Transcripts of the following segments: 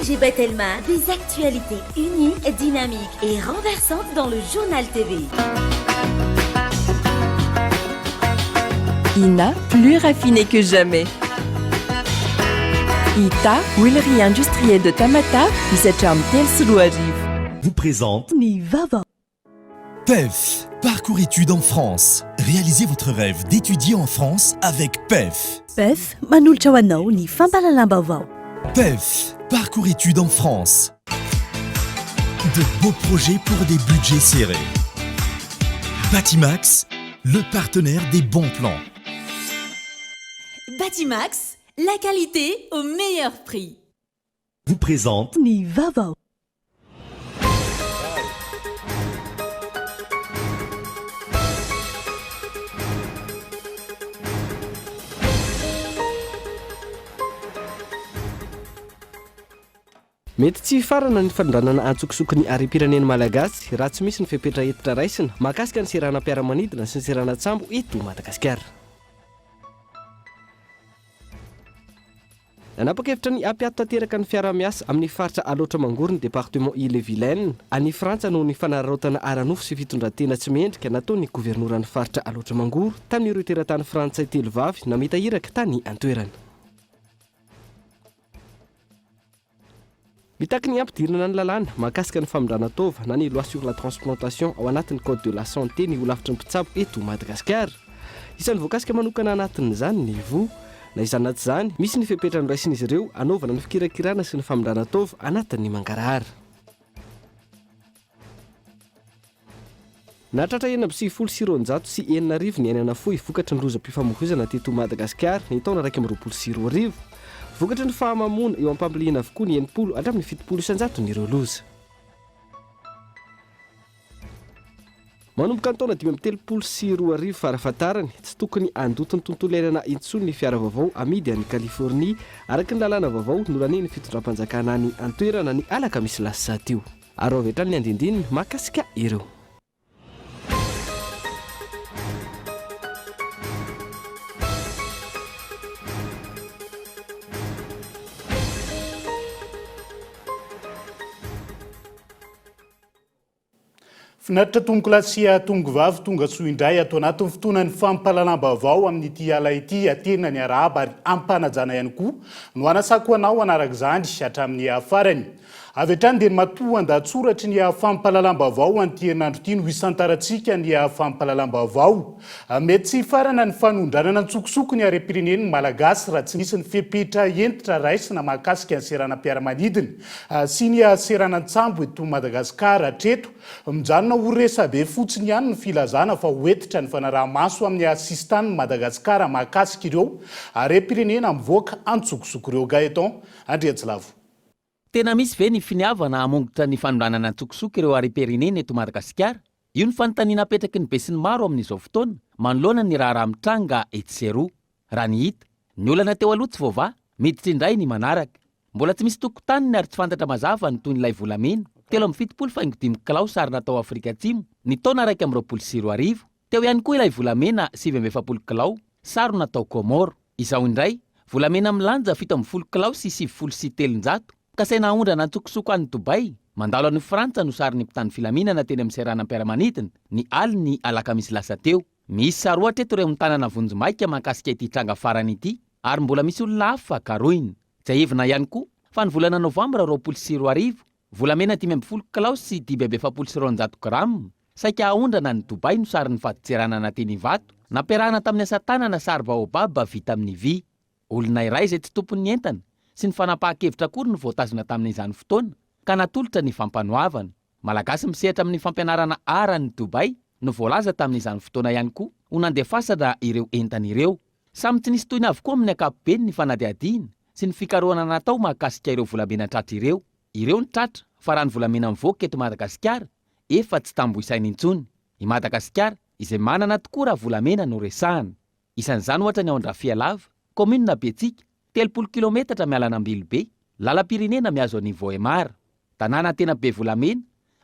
ONG Batelma, des actualités uniques, dynamiques et renversantes dans le Journal TV. Ina, plus raffiné que jamais. Ita, huilerie industrielle de Tamatave, misy hatramin'ny 2003. Vous présente Ny vaovao. PEF, parcours études en France. Réalisez votre rêve d'étudier en France avec PEF. PEF, manolotra ho anao ny fampahalalam-baovao. PEF, parcours études en France. De beaux projets pour des budgets serrés. Batimax, le partenaire des bons plans. Batimax, la qualité au meilleur prix. Vous présente Ny vaovao. Mety tsy hifarana ny fanondranana antsokosoko ny harem-pirenena malagasy raha tsy misy ny fepetra hentitra raisina mahakasika ny seranam-piaramanidina sy ny seranan-tsambo eto Madagasikara. Nanapa-kevitra ny hampiato tanteraka ny fiaraha-miasa amin'ny faritra Alaotra Mangoro ny département Ille-et-Vilaine any Frantsa noho ny fanararaotana ara-nofo sy fitondran-tena tsy mendrika nataon'ny governoran'ny faritra Alaotra Mangoro tamin'ireo teratany frantsay telo vavy namita iraka tany an-toerana. Mitaky ny hampidirana ny lalàna mahakasika ny famindrana taova na ny loi sur la transplantation ao anatin'ny code de la santé ny holafitry ny mpitsabo eto Madagasikara. Isan'ny voakasika manokana anatin'izany ny voa. Na izany na tsy izany, misy ny fepetra noraisin'izy ireo hanaovana ny fikirakirana sy ny famindrana taova anatin'ny mangarahara. Nahatratra 296 ny aina nafoy vokatry ny lozam-pifamoivoizana teto Madagasikara ny taona 2021. Vokatry ny fahamamoana eo am-pamiliana avokoa ny 60 hatramin'ny 70 isan-jaton'ireo loza. Manomboka ny taona 2035 farafahatarany, tsy tokony handoto ny tontolo iainana intsony ny fiara vaovao amidy any Californie, araka ny lalàna vaovao nolanian'ny fitondram-panjakana any an-toerana ny alakamisy lasa teo. Araho avy hatrany ny andindininy mahakasika ireo. Finaritra tompokolahy sy tompokovavy, tonga soa indray ato anatin'ny fotoanan'ny fampahalalam-baovao amin'ity ala ity. Tena ny arahaba ary ampanajana ihany koa no anasako anao hanaraka izany hatramin'ny farany. Avy hatrany dia ny matoan-dahatsoratry ny fampahalalam-baovao ho an'ity herinandro ity no hisantarantsika ny fampahalalam-baovao. Mety tsy hifarana ny fanondranana an-tsokosoko ny harem-pirenen'ny Malagasy raha tsy misy ny fepetra hentitra raisina mahakasika ny seranam-piaramanidina sy ny seranan-tsambo eto Madagasikara. Hatreto, mijanona ho resabe fotsiny ihany ny filazana fa ho hentitra ny fanaraha-maso amin'ny sisintanin'i Madagasikara mahakasika ireo harem-pirenena mivoaka an-tsokosoko ireo. Gaëtan Andriantsilavo. Tena misy ve ny finiavana hamongotra ny fanondranana an-tsokosoko ireo harem-pirenena eto Madagasikara? Io ny fanontaniana apetraky ny besinimaro amin'izao fotoana, manoloana ny raharaha mitranga etsy sy eroa. Raha ny hita, ny olana teo aloha tsy voavaha, miditra indray ny manaraka. Mbola tsy misy tokotaniny ary tsy fantatra mazava ny tohin'ilay volamena, 73 faingo dimy kilao sarona tao Afrika Atsimo, ny taona 2021. Teo ihany koa ilay volamena 49 kilao, sarona tao Comores. Izao indray, volamena milanja 17 kilao sy 390, kasaina haondrana an-tsokosoko any Dubaï, mandalo any Frantsa no sarin'ny mpitandro filaminana teny amin'ny seranam-piaramanidina, ny alin'ny alakamisy lasa teo. Misy sary ohatra eto ireo mitanana vonjimaika mahakasika ity tranga farany ity, ary mbola misy olona hafa karohina. Tsiahivina ihany koa fa ny volana novambra 2020, volamena 15 kilao sy 245 grama, Saika haondrana any Dubaï no sarin'ny fadintseranana teny Ivato, nampiarahana tamin'ny asa tanana sary baobab vita amin'ny vy. Olona iray izay tsy tompon'ny entana sy ny fanapahan-kevitra akory no voatazona tamin'izany fotoana ka natolotra ny fampanoavana. Malagasy misehatra amin'ny fampianarana art any Dubaï no voalaza tamin'izany fotoana ihany koa ho nandefasana ireo entana ireo. Samy tsy nisy tohiny avokoa amin'ny ankapobeny ny fanadihadiana sy ny fikarohana natao mahakasika ireo volamena tratra ireo. Ireo ny tratra fa raha ny volamena mivoaka eto Madagasikara efa tsy tambo isaina intsony. I Madagasikara izay manana tokoa raha volamena no resahana. Isan'izany ohatra ny ao Andrafialava, kaominina Betsika, 30 kilometatra miala an'Ambilobe, lalam-pirenena mihazo an'i Vohemar. Tanàna tena be volamena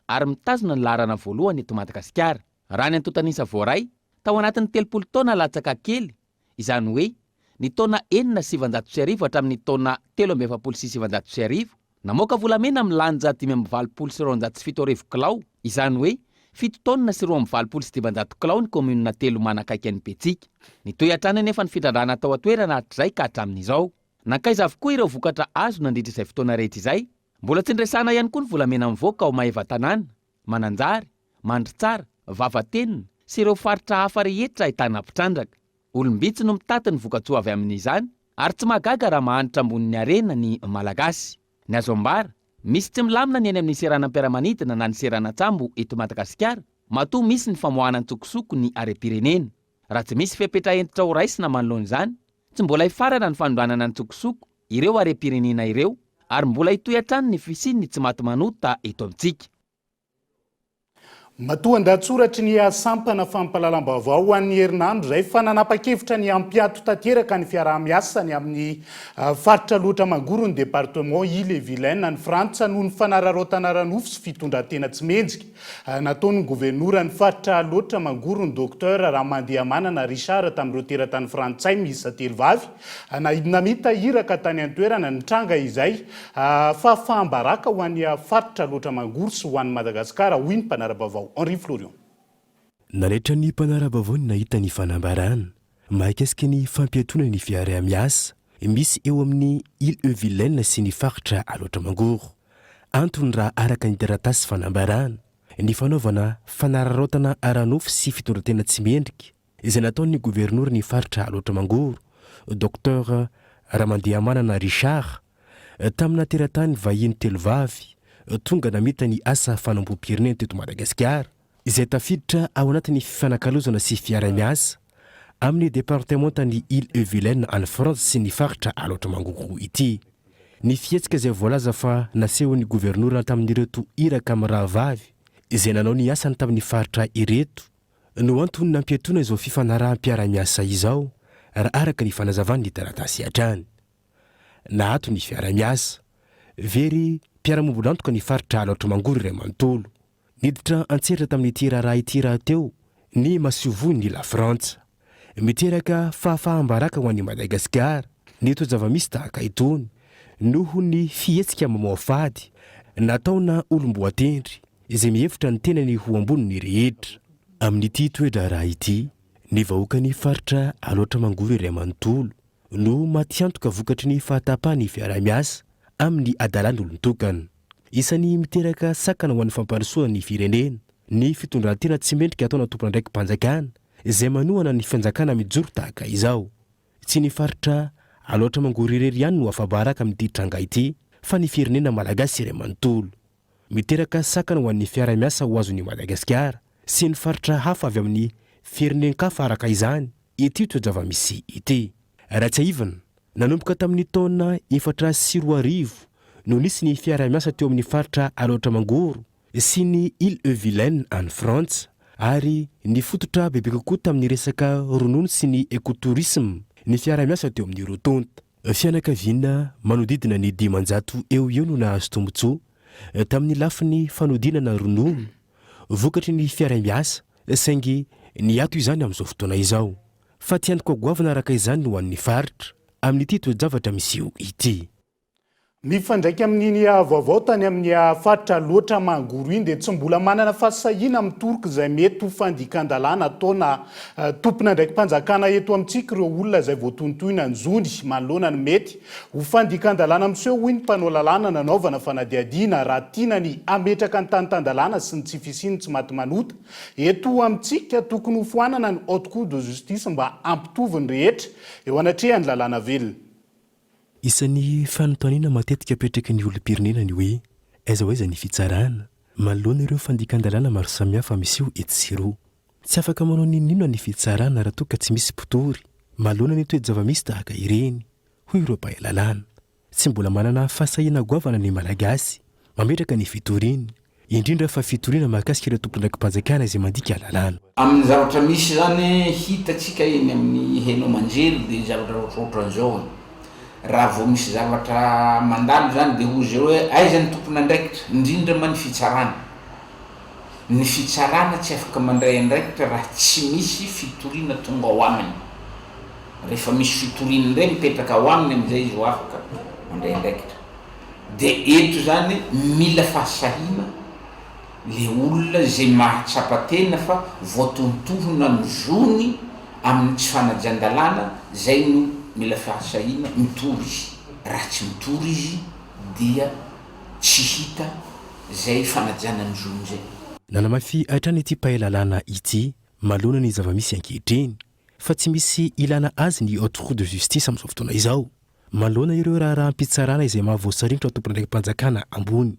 ary mitazona ny laharana voalohany eto Madagasikara. Raha ny antontan'isa voaray, tao anatin'ny 30 taona latsaka kely, izany hoe ny taona 1906 hatramin'ny taona 1943, Namoaka volamena milanja 285 kilao, izany hoe fito taonina sy 582 kilao ny kaominina telo manakaiky an'i Betsiaka. Nitohy hatrany anefa ny fitrandrahana tao an-toerana hatrizay ka hatramin'izao. Nankaiza avokoa ireo vokatra azo nandritra izay fotoana rehetra izay? Mbola tsy niresahana ihany koa ny volamena mivoaka ao Maevatanàna, Mananjary, Mandritsara, Vavatenina sy ireo faritra hafa rehetra ahitana mpitrandraka. Olom-bitsy no mitaty ny vokatsoa avy amin'izany ary tsy mahagaga raha mahantra ambonin'ny harena ny Malagasy. Ny azo ambara, misy tsy milamina ny eny amin'ny seranam-piaramanidina na ny seranan-tsambo eto Madagasikara matoa misy ny famoahana an-tsokosoko ny harem-pirenena. Raha tsy misy fepetra hentitra ho raisina manoloana izany, tsy mbola hifarana ny fanondranana an-tsokosoko ireo harem-pirenena ireo ary mbola hitohy hatrany ny fisian'ny tsy maty manota eto amintsika. Matoan-dahatsoratry ny sampana fampahalalam-baovao ho an'ny herinandro izay fa nanapa-kevitra ny hampiato tanteraka ny fiaraha-miasany amin'ny faritra Alaotra Mangoro ny département Ille-et-Vilaine any Frantsa noho ny fanararaotana ara-nofo sy fitondran-tena tsy mendrika nataon'ny governoran'ny faritra Alaotra Mangoro ny Docteur Ramandehamanana Richard tamin'ireo teratany frantsay miisa telo vavy namita iraka tany an-toerana nitranga izay Fahafaham-baraka ho an'ny faritra Alaotra Mangoro sy ho an'i Madagasikara, hoy ny mpanara-baovao Henri Florian. Nanaitra ny mpanara-baovao ny nahita ny fanambarana mahakasika ny fampiatoana ny fiaraha-miasa misy eo amin'ny Ille-et-Vilaine sy ny faritra Alaotra Mangoro. Antony raha araka ny taratasy fanambarana, ny fanaovana fanararaotana ara-nofo sy fitondran-tena tsy mendrika izay nataon'ny governoran'ny faritra Alaotra Mangoro, Docteur Ramandehamanana Richard, tamina teratany vahiny telo vavy tonga namita ny asa fanompoam-pirenena teto Madagasikara, izay tafiditra ao anatin'ny fifanakalozana sy fiaraha-miasa amin'ny departemantan'ny Ille-et-Vilaine any Frantsa sy ny faritra Alaotra Mangoro ity. Ny fihetsika izay voalaza fa nasehon'ny governora tamin'ireto iraka mirahavavy izay nanao ny asany tamin'ny faritra ireto no antony nampiatoana izao fifanaraham-piaraha-miasa izao, raha araka ny fanazavan'ny taratasy hatrany. Naato ny fiaraha-miasa. Very mpiara-miombon'antoka ny faritra Alaotra Mangoro iray manontolo. Niditra an-tsehatra tamin'ity raharaha ity rahateo ny masoivohon'i Lafrantsa. Miteraka fahafaham-baraka ho an'i Madagasikara ny toe-javamisy tahaka itony noho ny fihetsika mamoafady nataona olom-boatendry izay mihevitra ny tenany ho ambonin'ny rehetra. Amin'ity toe-draharaha ity, ny vahoakan'ny faritra Alaotra Mangoro iray manontolo no matiantoka vokatry ny fahatapahan'ny fiaraha-miasa amin'ny adalan'olon-tokana. Isan'ny miteraka sakana ho an'ny fampandrosoana ny firenena ny fitondran-tena tsy mendrika ataona tompon'andraiki-panjakana izay manohana ny fanjakana mijoro tahaka izao. Tsy ny faritra Alaotra Mangoro irery ihany no afa-baraka amin'ity tranga ity fa ny firenena malagasy iray manontolo. Miteraka sakana ho an'ny fiaraha-miasa ho azon'i Madagasikara sy ny faritra hafa avy amin'ny firenen-kafa araka izany ity toe-javamisy ity. Raha tsiahivina, nanomboka tamin'ny taona 2004 no nisy ny fiaraha-miasa teo amin'ny faritra Alaotra Mangoro sy ny Ille-et-Vilaine any Frantsa ary nifototra bebe kokoa tamin'ny resaka ronono sy ny écotourisme ny fiaraha-miasa teo amin'ny roa tonta. Fianakaviana manodidina ny 500 eo ho eo no nahazo tombontsoa tamin'ny lafiny fanodinana ronono vokatry ny fiaraha-miasa saingy niato izany amin'izao fotoana izao. Fatiantoka goavana araka izany ho an'ny faritra amin'ity toe-javatra miseho ity. Mifandraika amin'iny vaovao tany amin'ny faritra Alaotra Mangoro iny dia tsy mbola manana fahasahiana mitoroka izay mety ho fandikan-dalàna ataona Tompon'andraiki-panjakana eto amintsika ireo olona izay voatontoina ny zony manoloana ny mety ho fandikan-dalàna miseho hoy ny mpanao lalàna nanaovana fanadihadiana raha tiana ny hametraka ny tany tan-dalàna sy ny tsy fisian'ny tsy maty manota eto amintsika tokony hofoanana ny haute cour de justice mba hampitovy ny rehetra eo anatrehan'ny lalàna velona. Isan'ny fanontaniana matetika apetraky ny olom-pirenena ny hoe aiza ho aiza ny fitsarana manoloana ireo fandikan-dalàna maro samihafa miseho etsy sy eroa. Tsy afaka manao n'inon'inona ny fitsarana raha toa ka tsy misy mpitory manoloana ny toe-javamisy tahaka ireny, hoy ireo mpahay lalàna. Tsy mbola manana fahasahiana goavana ny Malagasy mametraka ny fitoriany, indrindra fa fitoriana mahakasika ireo tompon'andraiki-panjakana izay mandika lalàna. Amin'ny zavatra misy izany hitantsika eny amin'ny haino aman-jery dia zavatra ohatrohatran'izao e. Raha vao misy zavatra mandalo izany dia hoy zareo hoe aiza ny tompon'andraikitra, indrindra moa ny fitsarana. Ny fitsarana tsy afaka mandray andraikitra raha tsy misy fitoriana tonga ao aminy. Rehefa misy fitoriana indray mipetraka ao aminy amin'izay izy vao afaka mandray andraikitra. De eto zany mila fahasahiana le olona zay mahatsapa tena fa voatontohona ny zony amin'ny tsy fanajan-dalàna, zay no mila fahasahiana mitory izy. Raha tsy mitory izy dia tsy hita zay fanajana ny zony zay. Nanamafy hatrany ity mpahay lalàna ity manoloana ny zava-misy ankehitriny fa tsy misy ilana azy ny Haute Cour de Justice amin'izao fotoana izao manoloana ireo raharaham-pitsarana izay mahavoasaringotra tompon'andraiki-panjakana ambony.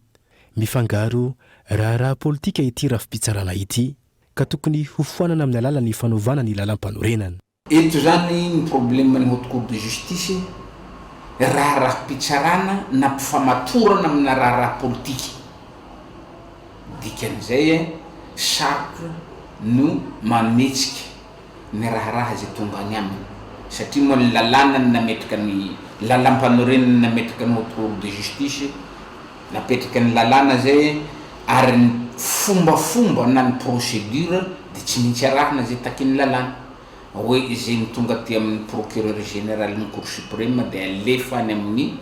Mifangaro raharaha politika ity rafi-pitsarana ity ka tokony hofoanana amin'ny alalan'ny fanovana ny lalàmpanorenana. Eto zany ny problème ny haute cour de justice, raharaham-pitsarana nampifamatorana amina raharaha politika. Dikan'izay sarotra no manetsika ny raharaha izay tonga any aminy satria moa ny lalàna no nametraka ny lalampanorenana no nametraka ny haute cour de justice, napetraka ny lalàna zay ary ny fombafomba na ny procédure dia tsy maintsy arahina izay takian'ny lalàna. Hoe izay ny tonga aty amin'ny procureur général ny cour suprême dia alefa any amin'ny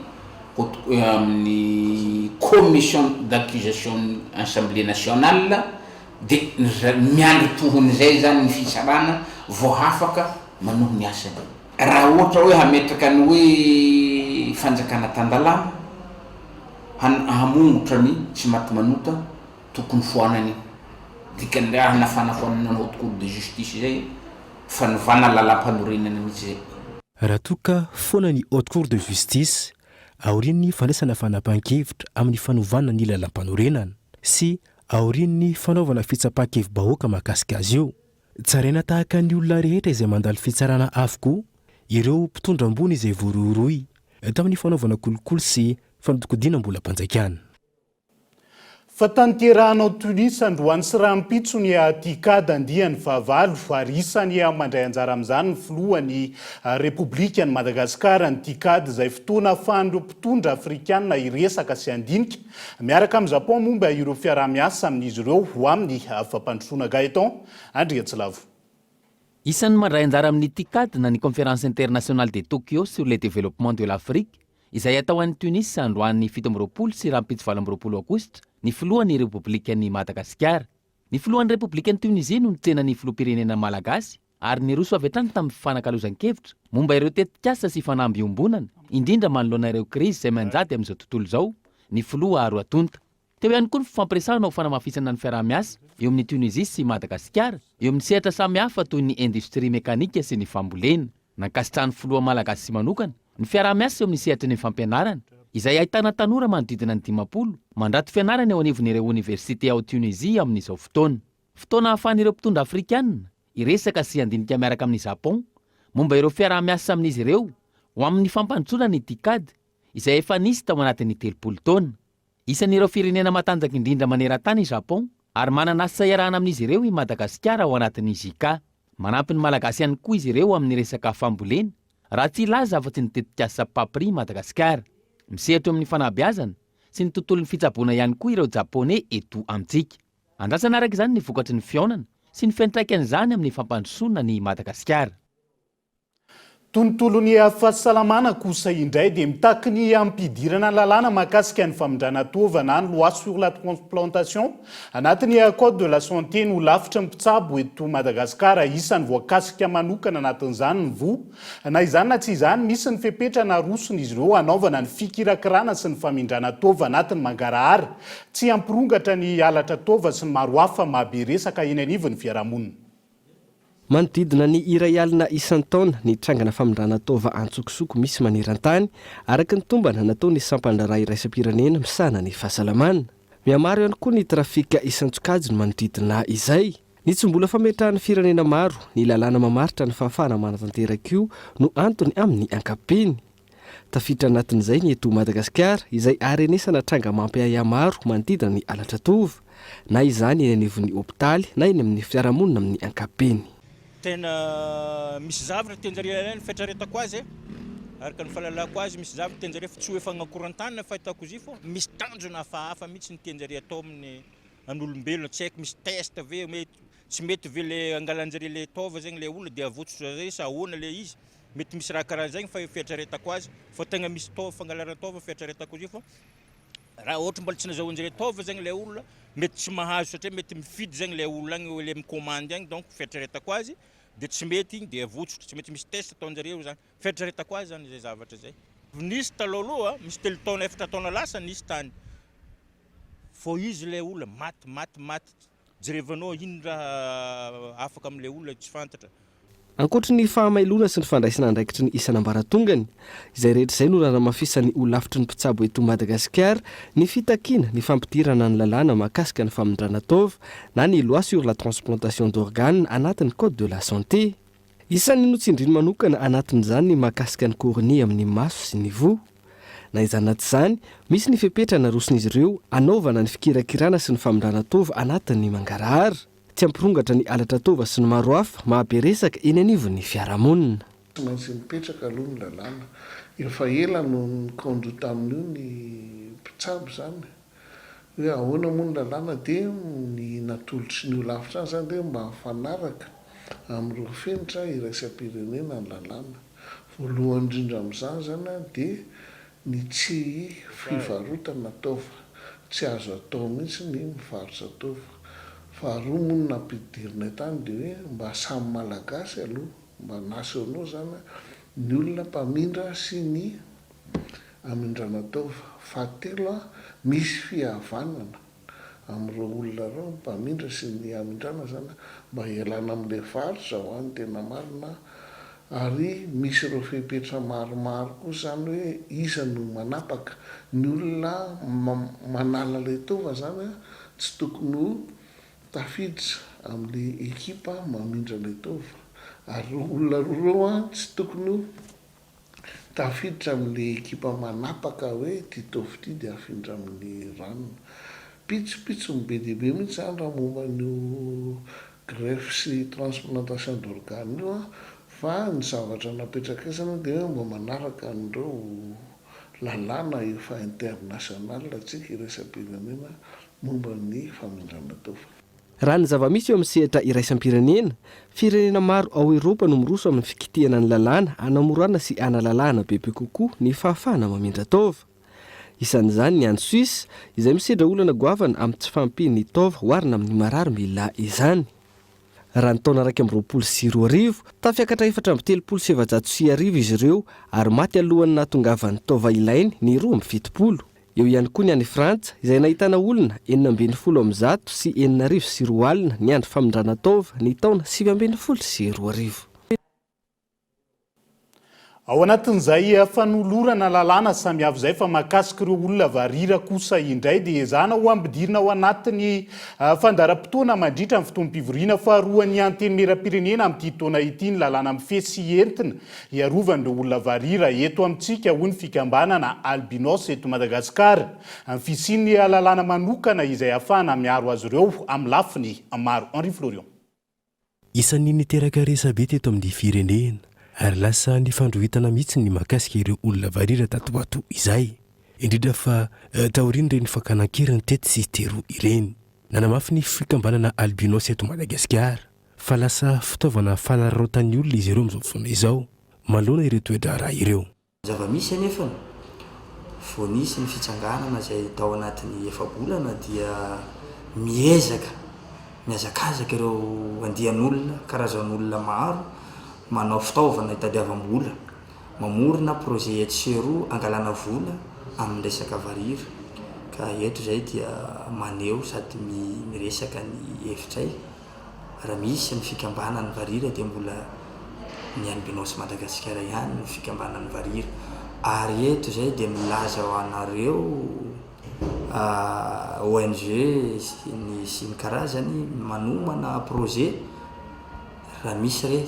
haute amin'ny commission d'accusation ny assemblée nationale dia miandry tohin'izay izany ny fitsarana vao hafaka manohy ny asany. Raha ohatra hoe hametraka ny hoe fanjakana tan-dalàna, han hamongotra ny tsy maty manota, tokony foanana io. Dikan'ny raha hanafanafoanana ny haute cour de justice izay, fanovana lalampanorenana mihitsy izay. Raha toa ka foana ny haute cour de justice aorian'ny fandraisana fanapahan-kevitra amin'ny fanovana ny lalampanorenana sy aorian'ny fanaovana fitsapan-kevi-bahoaka mahakasika azy io, tsaraina tahaka ny olona rehetra izay mandalo fitsarana avokoa ireo mpitondra ambony izay voarohirohy tamin'ny fanaovana kolikoly sy fanodikodinam-bolam-panjakana. Fa tanterahana ao Tunis androany sy rahampitso ny TICAD andiany fahavalo ary isany mandray anjara amin'izany ny filohan'ny Repoblikan'i Madagasikara. Ny TICAD izay fotoana ahafahan'ireo mpitondra afrikanina hiresaka sy handinika miaraka amin'i Japon momba ireo fiaraha-miasa amin'izy ireo ho amin'ny fampandrosoana. Gaëtan Andriantsilavo. Isan'ny mandray anjara amin'ny TICAD na ny Conférence Internationale de Tokyo sur le Développement de l'Afrique izay hatao any Tunis androany 27 sy rahampitso 28 aogositra ny filohan'ny Repoblikan'i Madagasikara. Ny filohan'ny Repoblikan'i Tunisie no nitsena ny filoham-pirenena malagasy ary niroso avy hatrany tamin'ny fifanakalozan-kevitra momba ireo tetikasa sy fanamby iombonana, indrindra manoloana ireo krizy izay mianjady amin'izao tontolo izao, ny filoha roa tonta. Teo ihany koa ny fifampiresahana ho fanamafisana ny fiaraha-miasa eo amin'i Tunisie sy Madagasikara eo amin'ny sehatra samihafa toy ny indostria mekanika sy ny fambolena. Nankasitrahan'ny filoha malagasy manokana ny fiaraha-miasa eo amin'ny sehatry ny fampianarana, izay ahitana tanora manodidina ny 50 mandrato fianarana eo anivon'ireo oniversite ao Tunisie amin'izao fotoana. Fotoana ahafahan'ireo mpitondra afrikana hiresaka sy handinika miaraka amin'i Japon momba ireo fiaraha-miasa amin'izy ireo ho amin'ny fampandrosoana ny TICAD izay efa nisy tao anatin'ny 30 taona. Isan'ireo firenena matanjaka indrindra maneran-tany i Japon ary manana asa iarahana amin'izy ireo i Madagasikara ao anatin'ny JICA. Manampy ny Malagasy ihany koa izy ireo amin'ny resaka fambolena, raha tsy hilaza afa-tsy ny tetikasa Papri Madagasikara. Misehatra eo amin'ny fanabeazana sy ny tontolon'ny fitsaboana ihany koa ireo Japoney eto amintsika. Andrasana araka izany ny vokatry ny fihaonana sy ny fiantraikan'izany amin'ny fampandrosoana an'i Madagasikara. Tontolon'ny fahasalamana kosa indray dia mitaky ny hampidirana lalàna mahakasika ny famindrana taova na ny loi sur la transplantation anatin'ny code de la santé no lafitry ny mpitsabo eto Madagasikara. Isan'ny voakasika manokana anatin'izany ny voa. Na izany na tsy izany, misy ny fepetra naroson'izy ireo hanaovana ny fikirakirana sy ny famindrana taova anatin'ny mangarahara, tsy hampirongatra ny halatra taova sy ny maro hafa mahabe resaka eny anivon'ny fiarahamonina. Manodidina ny 1 alina isan-taona ny trangana famindrana taova antsokosoko misy maneran-tany, araka ny tombana nataon'ny sampan-draharaha iraisam-pirenena misahana ny fahasalamana. Mihamaro ihany koa ny trafika isan-tsokajiny manodidina izay. Ny tsy mbola fametrahan'ny firenena maro ny lalàna mamaritra ny fahafahana manatanteraka io no antony amin'ny ankapobeny. Tafiditra anatin'izay ny eto Madagasikara izay aharenesana tranga mampiahiahy maro manodidina ny halatra taova, na izany eny anivon'ny hopitaly na eny amin'ny fiarahamonina amin'ny ankapobeny. Tena misy zavatra tian-jareo alaina ny fiatreretako azy e, araka ny fahalalako azy misy zavatra tian-jareo fa tsy hoe fagnakorontanana fahitako izy io fô misy tanjona hafahafa mihitsy ny tian-jareo atao amin'ny an'olombelona, tsy haiko misy test ve, mety tsy mety ve le angalan-jareo le taova zegny le olona de avotsotra zay sa ahoana le izy, mety misy raha karaha zegny fa fieritreretako azy fa tegna misy taova fangalarana taova fieritreretako izy io fa. Raha ohatra mbola tsy nazahoanjare taova zegny le olona mety tsy mahazo satria mety mifidy zegny le olona agny le mikomandy agny donc fieritreretako azy de tsy mety igny de avotsotra, tsy maintsy misy test ataonjareo zany, fieritreretako azy zany zay zavatra zay. Nisy talohaloha misy telo taona efatra taona lasa nisy tany fô izy le olona maty maty maty jerevanao ino raha afaka amle olona tsy fantatra. Ankoatry ny fahamailoana sy ny fandraisana andraikitry ny isan'ambaratongany, izay rehetra izay no nanamafisan'ny holafitry ny mpitsabo eto Madagasikara ny fitakiana ny fampidirana ny lalàna mahakasika ny famindrana taova na ny loi sur la transplantation d'organes anatin'ny code de la santé. Isan'ny notsindriany manokana anatin'izany ny mahakasika ny cornée amin'ny maso sy ny voa. Na izany na tsy izany, misy ny fepetra naroson'izy ireo hanaovana ny fikirakirana sy ny famindrana taova anatin'ny mangarahara. Tsy hampirongatra ny halatra taova sy ny maro hafa mahabe resaka eny anivon'ny fiarahamonina. Tsy maintsy mipetraka aloha ny lalàna. Efa ela no nikaondoha tamin'io ny mpitsabo izany hoe ahoana moa ny lalàna dia ny natolotry ny holafitra any izany dia mba mifanaraka amin'ireo fenitra iraisam-pirenena ny lalàna. Voalohany indrindra amin'izany izany dia Ny tsy fivarotana taova. Tsy azo atao mihitsy ny mivarotra taova. Faharoa moa ny nampidirinay tany dia hoe mba samy Malagasy aloha, mba nationaux zany ny olona mpamindra sy ny amindrana taova. Fahatelo misy fihavanana. amin'ireo olona ireo, ny mpamindra sy ny hamindrana izany mba hialana amin'ilay varotra ho an'ny tena marina ary misy ireo fepetra maromaro koa izany hoe iza no manapaka, ny olona manala ilay taova izany tsy tokony ho tafiditra amin'ilay ekipa mamindra ilay taova ary ireo olona roa ireo tsy tokony ho Tafiditra amin'ilay ekipa manapaka hoe ity taova ity dia afindra amin'ny ranona. Pitsopitsony be dia be mihitsy izany raha momba an'io greffe sy transplantation d'organes io an, fa ny zavatra napetrakay izany dia hoe mba manaraka an'ireo lalàna efa international antsika iraisam-pirenena momba ny famindrana taova. Raha ny zava-misy eo amin'ny sehatra iraisam-pirenena, firenena maro ao Eoropa no miroso amin'ny fikitihana ny lalàna hanamorana sy hanalalahana bebe kokoa ny fahafahana mamindra taova. Isan'izany ny any Suisse, izay misedra olana goavana amin'ny tsy fahampian'ny taova oharina amin'ny marary mila izany. Raha ny taona 2021, tafiakatra 1434 izy ireo ary maty alohan'ny nahatongavan'ny taova ilainy ny 72. Eo ihany koa ny any Frantsa, izay nahitana olona 2016 niandry famindrana taova ny taona 2019. Ao anatin'izay fanolorana lalàna samihafa izay fa mahakasika ireo olona varira kosa indray dia ezahana ho ampidirina ao anatin'ny fandaharam-potoana mandritra ny fotoam-pivoriana faharoan'ny Antenimierampirenena amin'ity taona ity ny lalàna mifehy sy entina hiarovana ireo olona varira eto amintsika, hoy ny fikambanana Albinos eto Madagasikara. Ny fisian'ny lalàna manokana izay ahafahana miaro azy ireo amin'ny lafiny maro. Henri Florian. Isan'ny niteraka resabe teto amin'ny firenena ary lasa nifandroritana mihitsy ny mahakasika ireo olona varira tato ho ato izay, indrindra fa taorian'ireny fakana an-keriny tetsy sy teroa ireny. Nanamafy ny fikambanana Albinos eto Madagasikara fa lasa fitaovana fanararaotan'ny olona izy ireo amin'izao fotoana izao manoloana ireo toe-draharaha ireo. Ny zava-misy anefa, vao nisy ny fitsanganana izay tao anatin'ny efa-bolana dia miezaka, mihazakazaka ireo andian'olona, karazan'olona maro manao fitaovana hitadiavam-bola, mamorona projet etsy sy eroa hangalana vola amin'ny resaka varira. Ka eto izay dia maneho sady miresaka ny hevitray. Raha misy ny fikambanan'ny varira dia mbola ny Albinos Madagasikara ihany no fikambanan'ny varira. Ary eto izay dia milaza ho anareo ONG sy ny sy ny karazany manomana projet raha misy re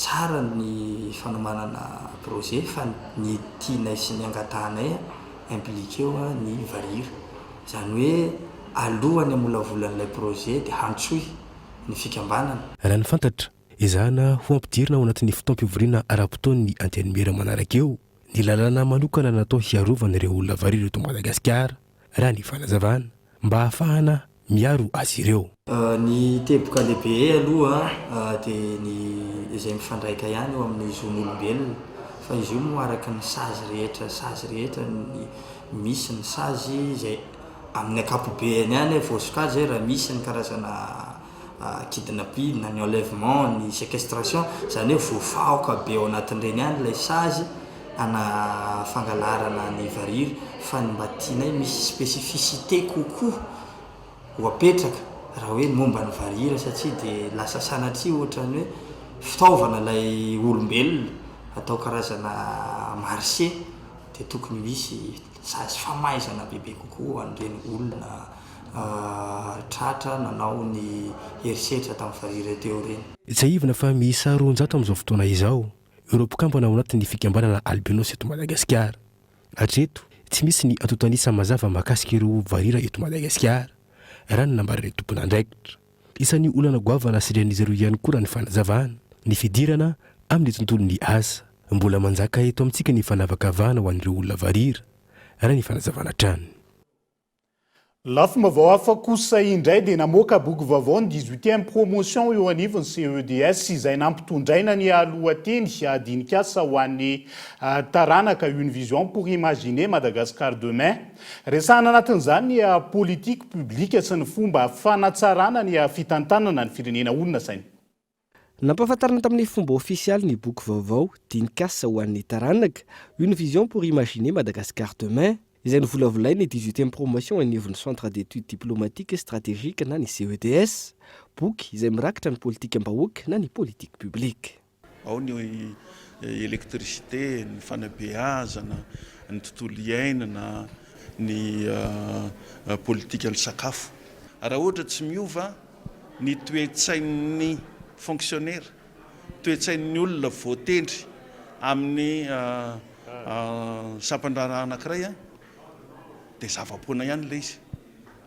tsara ny fanomanana projet fa ny tianay sy ny angatahanay impliquer-o ny varira. Izany hoe alohan'ny hamolavola an'ilay projet dia hantsoy ny fikambanana. Raha ny fantatra, ezahana ho ampidirina ao anatin'ny fotoam-pivoriana ara-potoan'ny Antenimiera manaraka eo ny lalàna manokana natao hiarovana ireo olona varira eto Madagasikara, raha ny fanazavana, mba hahafahana miaro azy ireo. Ny teboka lehibe aloha dia ny izay mifandraika ihany eo amin'ny zon'olombelona fa izy io moa araka ny sazy rehetra sazy rehetra ny. misy ny sazy izay amin'ny ankapobeny ihany voasokajy zay raha misy ny karazana kidnapping na ny enlèvement, ny séquestration, izany hoe voafaoka be ao anatin'ireny ihany ilay sazy ana fangalarana ny varira fa ny mba tianay misy spécificité kokoa ho apetraka raha hoe ny momba ny varira satria dia lasa sanatria ohatran'ny hoe fitaovana ilay olombelona atao karazana marché dia tokony hisy sazy famaizana bebe kokoa ho an'ireny olona tratra nanao ny herisetra tamin'ny varira teo ireny. Tsiahivina fa miisa 200 amin'izao fotoana izao ireo mpikambana ao anatin'ny fikambanana Albinos eto Madagasikara. Hatreto, tsy misy ny antontan'isa mazava mahakasika ireo varira eto Madagasikara, raha ny nambaran'ny tompon'andraikitra. Isan'ny olana goavana sedrain'izy ireo ihany koa raha ny fanazavana, ny fidirana amin'ny tontolon'ny asa. Mbola manjaka eto amintsika ny fanavakavahana ho an'ireo olona varira, raha ny fanazavana hatrany. Lafim-baovao hafa kosa indray dia namoaka boky vaovao ny dix-huitième promotion eo anivon'ny CEDS izay nampitondraina ny lohateny Dinikasa ho an'ny taranaka, Une vision pour imaginer Madagascar demain. Resahana anatin'izany ny politique publique sy ny fomba fanatsarana ny fitantanana ny firenena olona saina. Nampahafantarina tamin'ny fomba ofisialy ny boky vaovao Dinikasa ho an'ny taranaka, Une vision pour imaginer Madagascar demain, izay novolavolain'ny dix-huitième promotion anivon'ny Centre d'études diplomatiques et stratégiques na ny CEDS, boky izay mirakitra ny politikam-bahoaka na ny politique publique. Ao ny électricité, ny fanabeazana, ny tontolo iainana, ny politikan'ny sakafo. Raha ohatra tsy miova ny toe-tsain'ny fonctionnaire, toe-tsain'ny olona voatendry amin'ny sampan-draharaha anankiray dia zava-poana ihany ilay izy.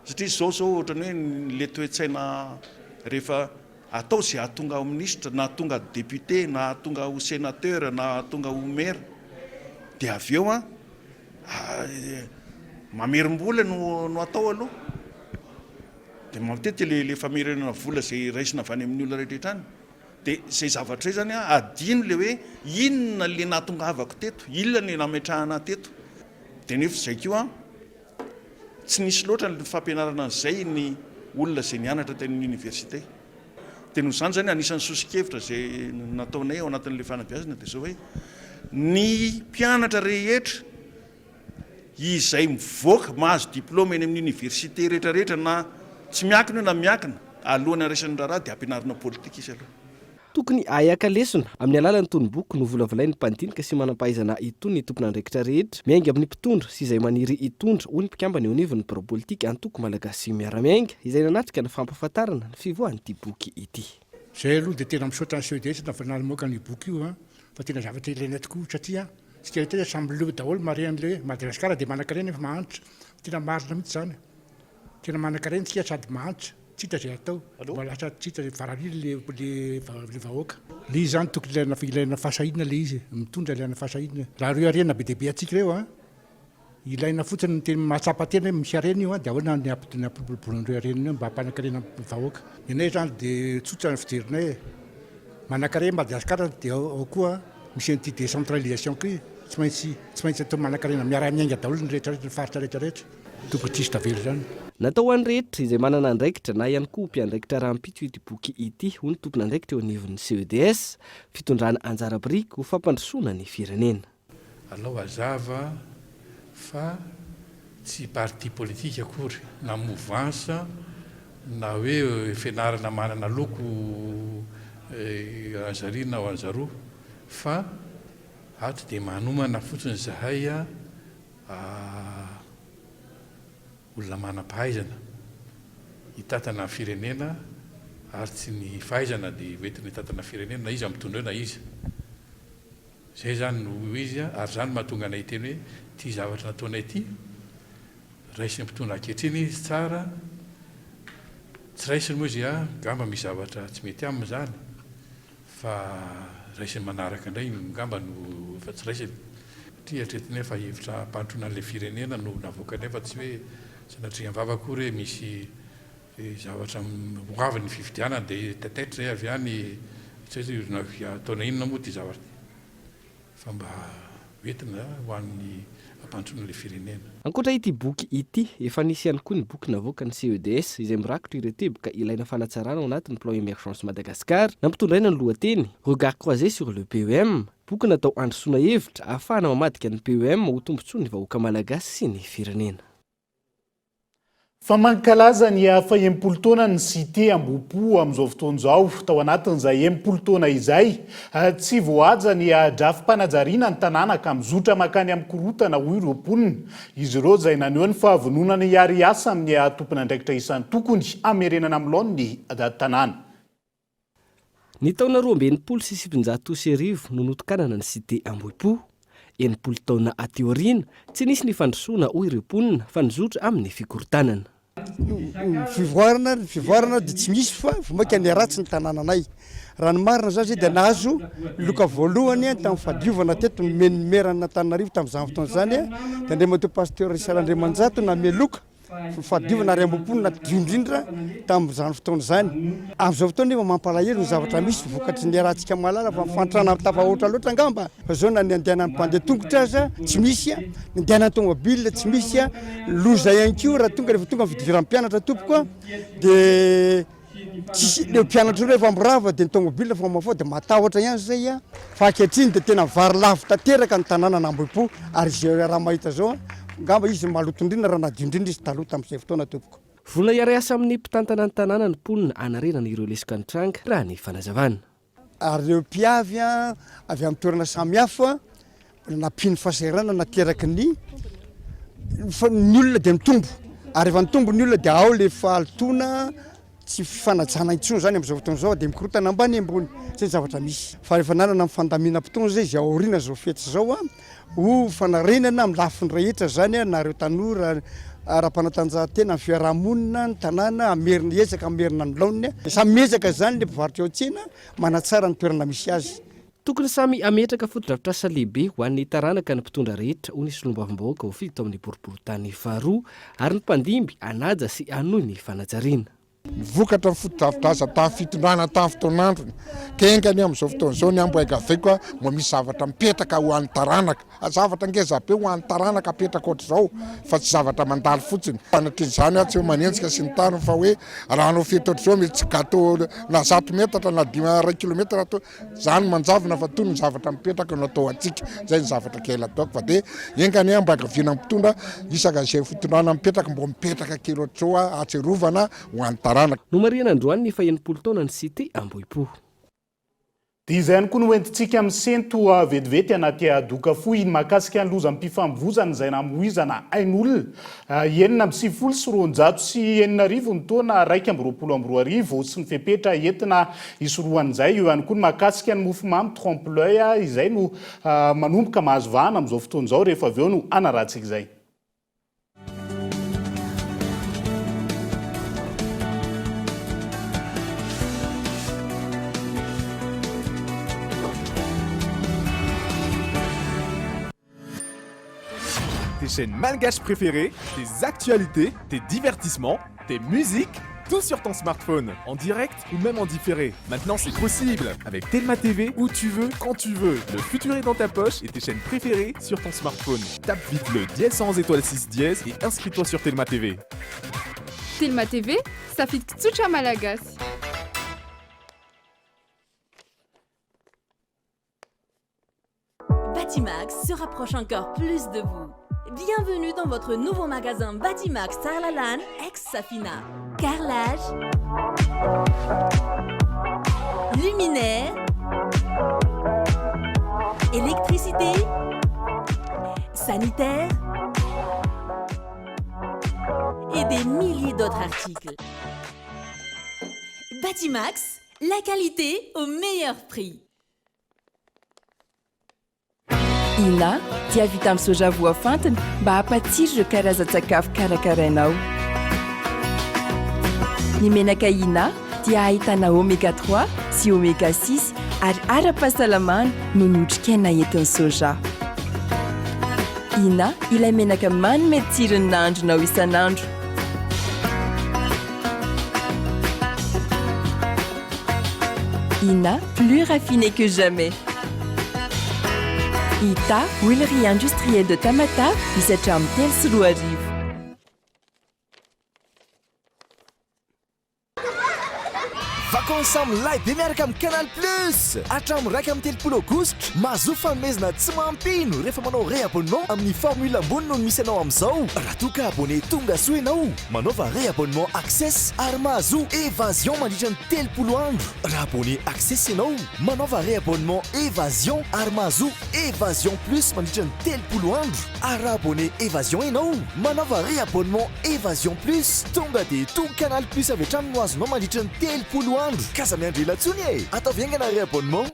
Satria izao izao ohatran'ny hoe ilay toe-tsaina rehefa atao izay hahatonga ho minisitra na hahatonga député na hahatonga ho sénateur na hahatonga ho maire dia avy eo an mamerim-bola no no atao aloha. Dia matetika ilay ilay famerenana vola izay raisina avy any amin'ny olona rehetra rehetra any. Dia izay zavatra izay izany an, adino ilay hoe inona ilay nahatongavako teto, inona ilay nametrahana ahy teto. Dia nefa izay koa an, Tsy nisy loatra ny fampianarana an'izay ny olona izay nianatra teny amin'ny université. Dia noho izany izany anisan'ny soso-kevitra izay nataonay ao anatin'ilay fanabeazana dia izao hoe ny mpianatra rehetra izay mivoaka mahazo diplôme eny amin'ny université rehetra rehetra na tsy miankina io na miankina alohan'ny handraisany ny raharaha dia ampianarina politika izy aloha. Tokony hahay haka lesona amin'ny alalan'ny tonoboky novolavolain'ny mpandinika sy manam-pahaizana itony ny tompon'andraikitra rehetra, miainga amin'ny mpitondra sy izay maniry hitondra, hoy ny mpikambana eo anivon'ny birao politika Antoko Malagasy Miara-Miainga, izay nanatrika ny fampahafantarana ny fivoahan'ity boky ity. Zay aloha dia tena misaotra ny CEDS namoaka an'io boky io an, fa tena zavatra ilaina tokoa satria tsika rehetra samy leo daholo mahare an'ilay hoe Madagasikara dia manankarena nefa mahantra, tena marina mihitsy izany. Tena manankarena tsika sady mahantra, tsy hita izay atao, mba lasa tsy hita izay varariana le le vahoaka. Le izy zany tokony ilaina ilaina fahasahiana le izy e, mitondra ilaina fahasahiana. Raha ireo harena be dia be antsika ireo an, ilaina fotsiny ny tena mahatsapa tena hoe misy harena io an, dia ahoana ny ny hampiroboroboana an'ireo harena ireo mba hampanankarena ny vahoaka. Ny anay zany dia tsotra ny fijerinay e, manankarena Madagasikara dia ao koa misy an'ity décentralisation ity, tsy maintsy tsy maintsy atao manankarena miara-miainga daholo ny rehetra rehetra ny faritra rehetra rehetra. Tokony tsisy tavela izany. Natao ho an'ny rehetra izay manana andraikitra na ihany koa ho mpiandraikitra rahampitso ity boky ity, hoy ny tompon'andraikitra eo anivon'ny CEDS, fitondrana anjara biriky ho fampandrosoana ny firenena. Alao hazava fa tsy parti politique akory na mouvance na hoe fianarana manana loko anzary na anzaroa fa ato dia manomana fotsiny izahay Olona manam-pahaizana hitantana ny firenena ary tsy ny fahaizana dia hoentina hitantana firenena na iza mitondra eo na iza. Izay izany no izy ary izany no mahatonga anay hiteny hoe ity zavatra nataonay ity, raisin'ny mpitondra ankehitriny izy tsara, tsy raisiny moa izy angamba misy zavatra tsy mety aminy izany. Fa raisiny manaraka indray ngamba no efa tsy raisiny. Satria eritreretinay fa hevitra hampandrosoana an'ilay firenena no navoakanay fa tsy hoe sanatria am-bava akory hoe misy zavatra ho avy ny fifidianana dia taitaitra izay avy any tsy hay ataonay inona moa ity zavatra ity. Fa mba hoentina ho an'ny. fampandrosoana ilay firenena. Ankoatra ity boky ity, efa nisy ihany koa ny boky navoakan'ny CEDS izay mirakitra ireo teboka ilaina fanatsarana ao anatin'ny Plan Emergence Madagascar, nampitondraina ny lohateny, Regards croisés sur le PEM. Boky natao handrosoana hevitra ahafahana mamadika ny PEM ho tombontsoan'ny vahoaka malagasy sy ny firenena. Fa mankalaza ny faha-60 taonany ny Cité Ambohipo amin'izao fotoana izao. Tao anatin'izay 60 taona izay, tsy voahaja ny drafi-panajariana ny tanàna ka mizotra mankany amin'ny korontana hoy ireo mponina. Izy ireo izay naneho ny fahavononana hiara-hiasa amin'ny tompon'andraikitra isan-tokony hamerenana amin'ny laoniny ny tanàna. Ny taona 1962 no notokanana ny Cité Ambohipo. 60 taona aty aoriana, tsy nisy ny fandrosoana hoy ireo mponina fa nizotra amin'ny fikorontanana. Ny fivoarana, ny fivoarana dia tsy misy fa vao mainka niharatsy ny tanànanay. Raha ny marina izany izay dia nahazo loka voalohany tamin'ny fahadiovana teto nomen'ny meran'Antananarivo tamin'izany fotoana izany dia Andriamatoa Pasteur Richard Andriamanjato nanome loka. Fahadiovana ary ambom-po no nadio indrindra tamin'izany fotoana izany. Amin'izao fotoana nefa mampalahelo ny zavatra misy vokatry ny iarahantsika mahalala fa ny fahantrana tafahoatra loatra angamba fa izao na ny andehanan'ny mpandeha tongotra aza tsy misy, ny andehanan'ny tomobile tsy misy, loza ihany koa raha tonga rehefa tonga ny fidiran'ny mpianatra tompoko dia Tsisy ireo mpianatra ireo efa mirava dia ny tomobile efa mafao dia matahotra ihany zay a! Fa ankehitriny dia tena vary lavo tanteraka ny tanànan'Ambohipo ary izay raha mahita izao angamba izy maloto indrindra raha nadio indrindra izy taloha tamin'izay fotoana tompoko. Vonona hiara-hiasa amin'ny mpitantana ny tanàna ny mponina hanarenana ireo lesoka nitranga, raha ny fanazavana. Ary ireo mpiavy avy amin'ny toerana samihafa nampian'ny fahasahiranana nateraky ny fa ny olona dia mitombo ary rehefa mitombo ny olona dia ao le fahalotoana tsy fifanajana intsony zany amin'izao fotoana izao dia mikorotana ambany ambony zay ny zavatra misy fa rehefa nanana ny fandaminam-potoana zay izay aoriana izao fety izao a Ho fanarenana amin'ny lafiny rehetra izany na ireo tanora ara-panatanjahantena, ny fiaraha-monina, ny tanàna, hamerina hiezaka hamerina ny laoniny. Samy miezaka izany ilay mpivarotra eo an-tsena manatsara ny toerana misy azy. Tokony samy hametraka fotodrafitrasa lehibe ho an'ny taranaka ny mpitondra rehetra, hoy ny solombavambahoaka voafidy tao amin'ny boriborintany faharoa, ary ny mpandimby hanaja sy hanohy ny fanajariana. Ny vokatra ny fotodrafitrasa tamin'ny fitondrana tamin'ny fotoan'androny. Ka enga anie amin'izao fotoana izao ny Ambohigaveko mba misy zavatra mipetraka ho an'ny taranaka. Zavatra ngeza be ho an'ny taranaka apetraka ohatr'izao fa tsy zavatra mandalo fotsiny. Sanatria izany aho tsy hoe manenjika sy ny tariny fa hoe raha hanao fety ohatr'izao mety tsy gateau na zato metatra na dimy iray kilometatra atao Zany manjavona fa toy ny zavatra mipetraka no atao antsika, zay ny zavatra kely ataoko fa de enga anie ambangaviana mpitondra isaka izay fitondrana mipetraka mbo mipetraka kely ohatr'izao ahatsiarovana ho an'ny taranaka. Nomarihana androany ny faha-60 taonan'ny Cité Ambohipo. Dia izay ihany koa no hoentintsika misento vetivety anaty doka fohy mahakasika ny lozam-pifamoivozana izay namoizana ain'olona 6296 ny taona 2021 sy ny fepetra entina hisorohan'izay. Eo ihany koa ny mahakasika ny mofomamy trompe l'oeil izay no manomboka mahazo vahana amin'izao fotoana izao rehefa avy eo no hanarahantsika izay. Tes chaînes malgaches préférées, tes actualités, tes divertissements, tes musiques, tout sur ton smartphone, en direct ou même en différé. Maintenant, c'est possible avec Telma TV, où tu veux, quand tu veux. Le futur est dans ta poche et tes chaînes préférées sur ton smartphone. Tape vite le dièse 100 étoile 6 dièse et inscris-toi sur Telma TV. Telma TV, safidiko tsotra malagasy. Batimax se rapproche encore plus de vous. Bienvenue dans votre nouveau magasin Batimax Tsaralalàna ex Safina. Carrelage, luminaire, électricité, sanitaire et des milliers d'autres articles. Batimax, la qualité au meilleur prix. Ina dia vita amin'ny soja voafantina mba hampatsiro ireo karazan-tsakafo karakarainao. Ny menaka Ina dia ahitana oméga 3 sy oméga 6 ary ara-pahasalamana noho ny otrikaina entin'ny soja. Ina ilay menaka manome tsiro ny nahandronao isan'andro. Ina, plus raffiné que jamais. Ita, Huilerie Industrielle de Tamatave, misy hatramin'ny 2003. Vacances milay be miaraka amin'ny Canal Plus! Hatramin'ny 31 aogositra, mahazoa fanomezana tsy mampino rehefa manao réabonnement amin'ny formule ambony noho ny misy anao amin'izao. Raha toa ka abonné tonga soa ianao, manaova réabonnement Access ary mahazoa Evasion mandritra ny 30 andro. Raha abonné Access ianao, manaova réabonnement Evasion ary mahazoa Evasion Plus mandritra ny 30 andro. Ary raha abonné Evasion ianao, manaova réabonnement Evasion Plus, tonga dia tout Canal Plus avy hatrany no azonao mandritra ny 30 andro. K'aza miandry ela intsony e! Ataovy haingana réabonnement.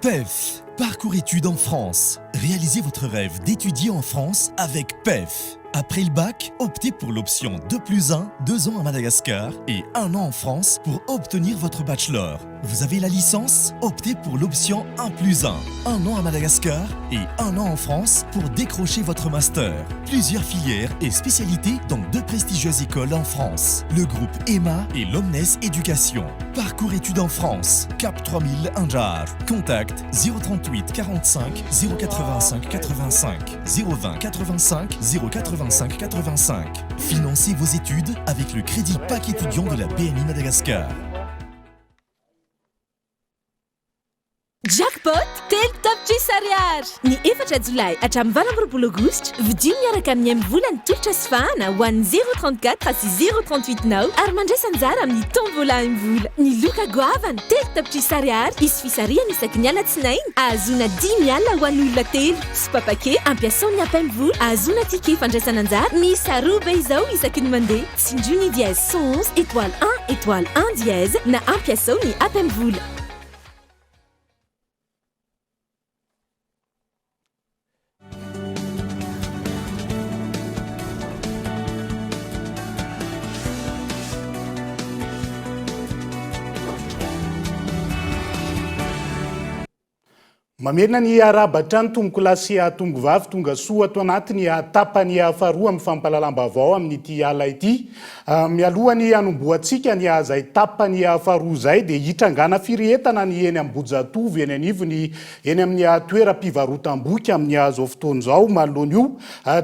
PEF, parcours études en France. Réalisez votre rêve d'étudier en France avec PEF. Après le bac, optez pour l'option 2 plus 1, 2 ans à Madagascar et 1 an en France pour obtenir votre bachelor. Vous avez la licence? Optez pour l'option 1 plus 1, 1 an à Madagascar et 1 an en France pour décrocher votre master. Plusieurs filières et spécialités dans deux prestigieuses écoles en France. Le groupe EMA et l'Omnes Éducation. Parcours études en France, Cap 3000 Anjar. Contact 038 45 085 85 020 85 085 85. Financez vos études avec le crédit Pack étudiant de la BNI Madagascar. Jackpot 3 tapitrisa ariary! Ny 4 jolay hatramin'ny 28 aogositra, vidio miaraka amin'ny MVola ny tolotra sy fahana ho an'ny 034 sy 038 nao ary mandraisa anjara amin'ny tombola MVola. Ny loka goavana, 3 tapitrisa ariary, hisy fisarihana isaky ny alatsinainy, ahazoana 5 alina ho an'olona telo. Sopapake, ampiasao ny app MVola ahazoana ticket fandraisana anjara miisa roa be izao isaky ny mandeha. Tsindrio ny dièse 111 étoile 1 étoile 1 dièse na ampiasao ny app MVola. Mamerina ny arahaba hatrany tompokolahy sy tompovavy tonga soa ato anatin'ny tapany faharoa amin'ny fampahalalam-baovao amin'ity alina ity. Mialoha ny hanombohantsika ny izay tapany faharoa izay dia hitrangana firehetana ny eny Ambohijatovo eny anivon'ny eny amin'ny toeram-pivarotam-boky amin'izao fotoana izao. Manoloana io,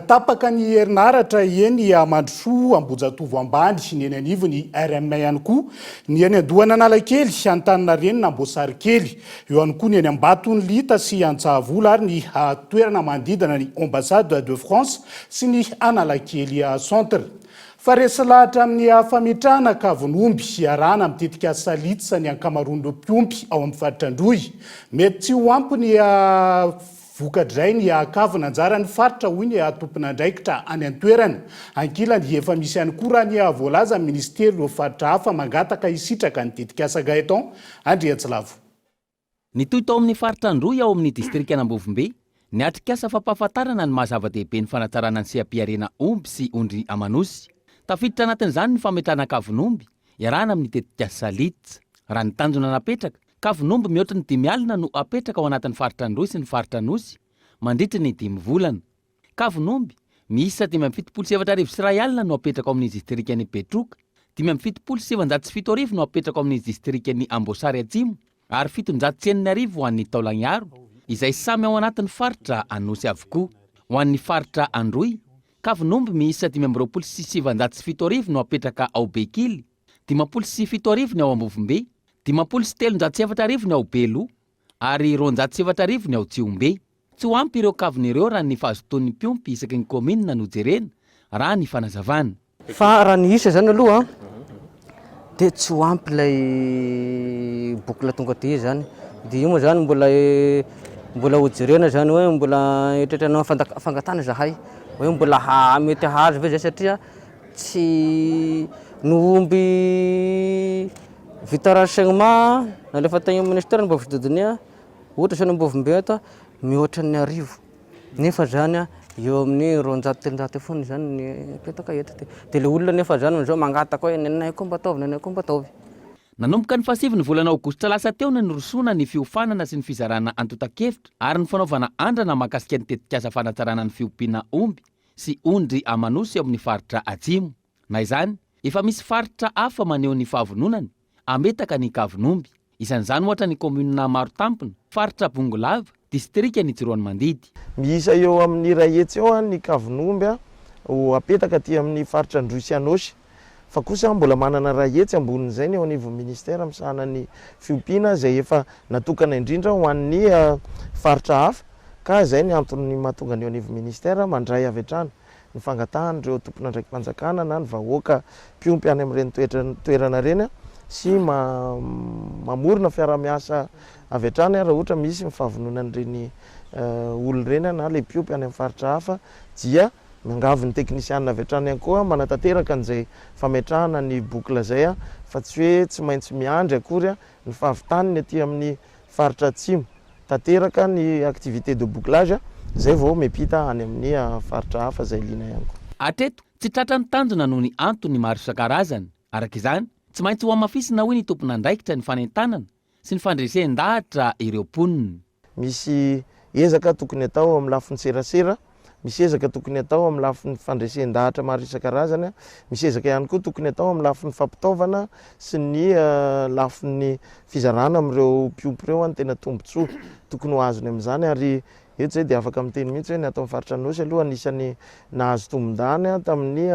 tapaka ny herinaratra eny Mandrosoa Ambohijatovo ambany, ny eny anivon'ny RM ihany koa, ny eny Andohan'Analakely, Antaninarenina, Amboasarikely. Eo ihany koa ny eny Ambatonilita sy Antsahavola ary ny toerana manodidina ny Ambassade de France sy ny Analakely Centre. Fa resy lahatra amin'ny fametrahana kavon'omby hiarahana amin'ny tetikasa Litsa ny ankamaroan'ireo mpiompy ao amin'ny faritra Androy. Mety tsy ho ampy ny vokatr'izay ny kavina anjaran'ny faritra hoy ny tompon'andraikitra any an-toerana. Ankilany, efa misy ihany koa raha ny voalazan'ny minisitery ireo faritra hafa mangataka hisitraka ny tetikasa Gaëtan Andriantsilavo. Nitohy tao amin'ny faritra Androy ao amin'ny distrikan'Ambovombe ny atrikasa fampahafantarana ny maha zava-dehibe ny fanatsarana ny seha-pihariana omby sy ondry aman'osy. Tafiditra anatin'izany ny fametrahana kavin'omby iarahana amin'ny tetikasa Litz. Raha ny tanjona napetraka, kavin'omby mihoatra ny 50 no apetraka ao anatin'ny faritra Androy sy ny faritra Anosy mandritry ny dimy volana. Kavin'omby miisa 1075 no apetraka ao amin'ny distrikan'i Betroka, 975 no apetraka ao amin'ny distrikan'i Amboasary Atsimo ary 607 ho an'ny Taolagnaro, izay samy ao anatin'ny faritra Anosy avokoa. Ho an'ny faritra Androy, kavin'omby miisa 925 no apetraka ao Bekily, 70 ny ao Ambovombe, 350 ny ao Beloha ary 4200 ny ao Tsihombe. Tsy ho ampy ireo kavina ireo raha ny fahazotoan'ny mpiompy isaky ny kaominina no jerena, raha ny fanazavana. Fa raha ny isa zany aloha dia tsy ho ampy ilay boucle tonga aty zany. Dia io moa zany mbola mbola ho jerena zany hoe mbola eritreritra hanao fangatahana zahay hoe mbola mety hahazo ve zay satria tsy ny omby vita renseignement nalefa tany amin'ny ministera mba voadodonia Ohatra zao ny Ambovombe ato mihoatra ny 1000 nefa zany eo amin'ny 200 300 eo foana zany ny apetaka eto de de le olona nefa zany amizao mangataka hoe nenay koa mba ataovy nenay koa mba ataovy. Nanomboka ny fahasivy ny volana aogositra lasa teo no nirosoana ny fiofanana sy ny fizarana antontan-kevitra ary ny fanaovana andrana mahakasika ny tetikasa fanatsarana ny fiompiana omby sy ondry aman'osy ao amin'ny faritra Atsimo. Na izany, Efa misy faritra hafa maneho ny fahavononany hametaka ny kavin'omby. Isan'izany ohatra ny kaominina Marotampona, faritra Bongolava, distrikan'i Tsiroanomandidy. Miisa eo amin'ny 100 eo ny kavin'omby ho apetaka aty amin'ny faritra Androy sy Anôsy. Fa kosa mbola manana 100 ambonin'izay ny eo anivon'ny ministera misahana ny fiompiana izay efa natokana indrindra ho an'ny faritra hafa ka izay ny antony mahatonga ny eo anivon'ny ministera mandray avy hatrany ny fangatahan'ireo tompon'andraiki-panjakana na ny vahoaka mpiompy any amin'ireny toerana ireny sy mamorona fiaraha-miasa avy hatrany raha ohatra misy ny fahavononan'ireny olona ireny na ilay mpiompy any amin'ny faritra hafa dia Miangavy ny teknisianina avy hatrany ihany koa manatanteraka an'izay fametrahana ny boucle izay fa tsy hoe tsy maintsy miandry akory ny fahavitany ny aty amin'ny faritra atsimo. Tanteraka ny activité de bouclage izay vao miampita any amin'ny faritra hafa izay liana ihany koa. Hatreto, tsy tratra ny tanjona noho ny antony maro isan-karazany. Araka izany, tsy maintsy hohamafisina hoy ny tompon'andraikitra ny fanentanana sy ny fandresen-dahatra ireo mponina. Misy ezaka tokony atao amin'ny lafiny serasera, misy ezaka tokony atao amin'ny lafiny fandresen-dahatra maro isan-karazany, misy ezaka ihany koa tokony atao amin'ny lafiny fampitaovana sy ny lafiny fizarana amin'ireo mpiompy ireo ny tena tombontsoa tokony ho azony amin'izany ary eto izay dia afaka miteny mihitsy hoe ny ato amin'ny faritra Anôsy aloha anisan'ny nahazo tombon-dany tamin'ny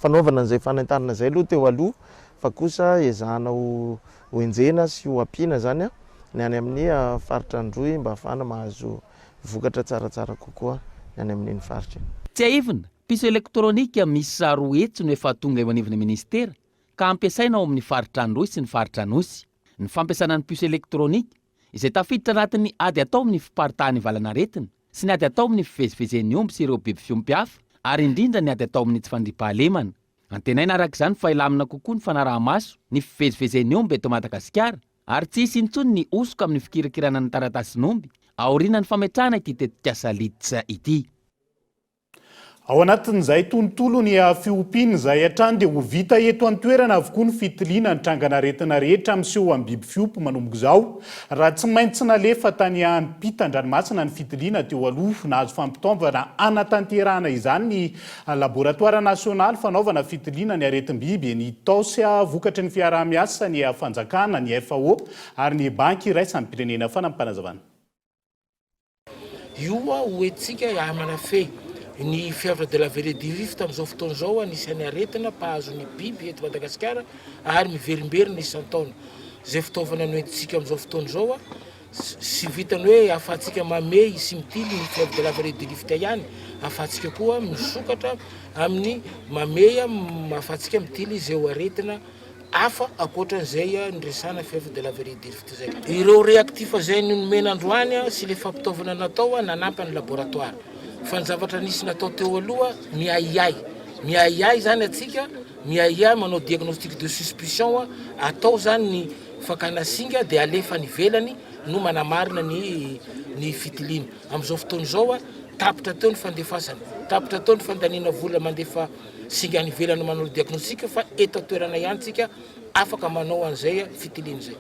fanaovana an'izay fanentanana izay aloha teo aloha fa kosa ezahana ho ho enjehina sy ho ampiana izany ny any amin'ny faritra Androy mba hahafahana mahazo vokatra tsaratsara kokoa ny any amin'iny faritra iny. Tsiahivina, piso elektronika miisa 200 no efa tonga eo anivon'ny minisitera ka hampiasaina ao amin'ny faritra Androy sy ny faritra Anosy. Ny fampiasana ny puce elektronika, izay tafiditra anatin'ny ady atao amin'ny fiparitahan'ny valan'aretina sy ny ady atao amin'ny fivezivezen'ny omby sy ireo biby fiompy hafa ary indrindra ny ady atao amin'ny tsy fandriampahalemana. Antenaina araka izany fa hilamina kokoa ny fanaraha-maso ny fivezivezen'ny omby eto Madagasikara ary tsy hisy intsony ny hosoka amin'ny fikirakirana ny taratasin'omby aorianan'ny fametrahana ity tetikasa LITS ity. Ao anatin'izay tontolon'ny fiompiana izay hatrany dia ho vita eto an-toerana avokoa ny fitiliana ny trangan'aretina rehetra miseho amin'ny biby fiompy manomboka izao. Raha tsy maintsy nalefa tany ampitan-dranomasina ny fitiliana teo aloha, nahazo fampitaovana hanatanterahana izany ny Laboratoara nasionaly fanaovana fitiliana ny aretim-biby eny Itaosy vokatry ny fiaraha-miasa ny fanjakana, ny FAO ary ny Banky iraisam-pirenena. Fanampim-panazavana. Io ho entintsika hamanafehy ny fièvre de la vallée du Rift amin'izao fotoana izao, anisan'ny aretina mpahazo ny biby eto Madagasikara ary miverimberina isan-taona. Izay fitaovana noentintsika amin'izao fotoana izao Tsy vitan'ny hoe ahafahantsika mamehy sy mitily ny fièvre de la vallée du Rift ihany, ahafahantsika koa misokatra amin'ny mamehy, ahafahantsika mitily izay aretina hafa ankoatran'izay niresahana fièvre de la vallée du Rift izay. Ireo réactifs izay nomena androany sy ilay fampitaovana natao nanampy ny laboratoire. Fa ny zavatra nisy natao teo aloha, miahiahy, miahiahy izany antsika, miahiahy manao diagnostic de suspicion, atao izany ny Fakana singa dia alefa any ivelany no manamarina ny ny fitiliana. Amin'izao fotoana izao, tapitra teo ny fandefasana, tapitra teo ny fandaniana vola mandefa singa any ivelany manao diagnostic fa eto an-toerana ihany tsika afaka manao an'izay fitiliana izay.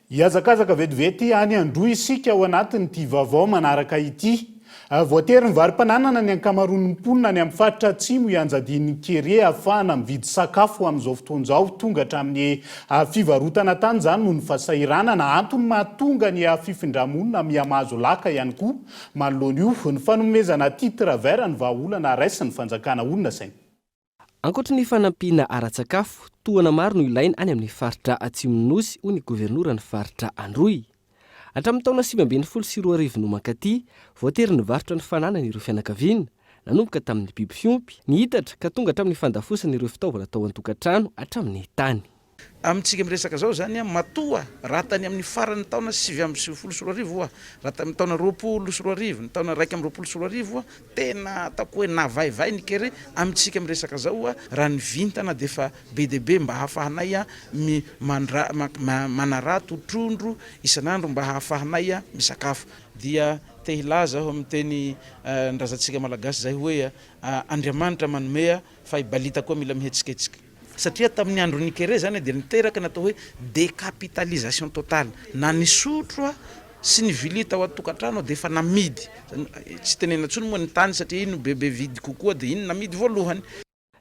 Hihazakazaka vetivety any Androy isika ao anatin'ity vaovao manaraka ity. Voatery nivaro-pananana ny ankamaroan'ny mponina any amin'ny faritra atsimo ianjadian'ny kere ahafahana mividy sakafo amin'izao fotoana izao. Tonga hatramin'ny fivarotana tany izany noho ny fahasahiranana. Antony mahatonga ny fifindra-monina miha-mahazo laka ihany koa manoloana io ny fanomezana titre vert ny vahaolana raisin'ny fanjakana olona saina. Ankoatry ny fanampiana ara-tsakafo, tohana maro no ilaina any amin'ny faritra atsimon'ny Nosy, hoy ny governoran'ny faritra Androy. Hatramin'ny taona 2019 no mankaty, voatery nivarotra ny fananany ireo fianakaviana, nanomboka tamin'ny biby fiompy, nihitatra ka tonga hatramin'ny fandafosana ireo fitaovana tao an-tokantrano hatramin'ny tany. Amintsika miresaka izao izany, matoa raha tany amin'ny faran'ny taona 2019 oa, raha tamin'ny taona 2020, ny taona 2021 oa, tena ataoko hoe navaivay ny kere, amintsika miresaka izao oa, raha ny vintana dia efa be dia be mba hahafahanay mi mandra manarato trondro isan'andro mba hahafahanay misakafo. Dia te hilaza aho amin'ny teny ny razantsika malagasy izay hoe Andriamanitra manome fa i Balita koa mila mihetsiketsika. Satria tamin'ny andron'ny Kere izany dia niteraka ny atao hoe décapitalisation totale. Na ny sotro sy ny vilia tao an-tokantrano dia efa namidy. Tsy tenenina intsony moa ny tany satria iny no bebe vidy kokoa dia iny namidy voalohany.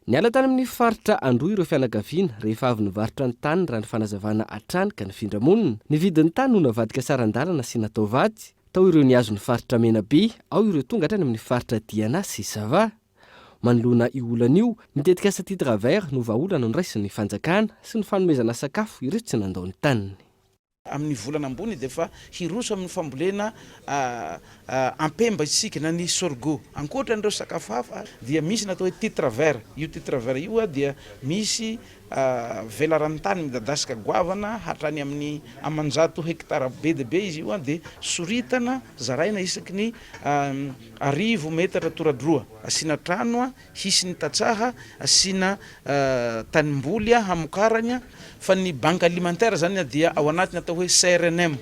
Niala tany amin'ny faritra Androy ireo fianakaviana rehefa avy nivarotra ny taniny raha ny fanazavana hatrany ka nifindra monina. Ny vidin'ny tany no navadika saran-dalana sy natao vatsy. Tao ireo nihazo ny faritra Menabe, ao ireo tonga hatrany amin'ny faritra Diana sy Sava. Manoloana io olana io, ny tetikasa Titre Vert no vahaolana noraisin'ny fanjakana sy ny fanomezana sakafo ireo tsy nandao ny taniny. Amin'ny volana ambony dia efa hiroso amin'ny fambolena ampemba isika na ny sorgho. Ankoatra an'ireo sakafo hafa dia misy ny atao hoe titre vert. Io titre vert io dia misy velaran-tany midadasika goavana hatrany amin'ny aman-jato hektara be dia be izy io dia soritana, zaraina isaky ny 1000 metatra toradroa. Asiana trano Hisy ny tantsaha asiana tanimboly hamokarany fa ny banque alimentaire zany dia ao anatin'ny atao hoe CRNM.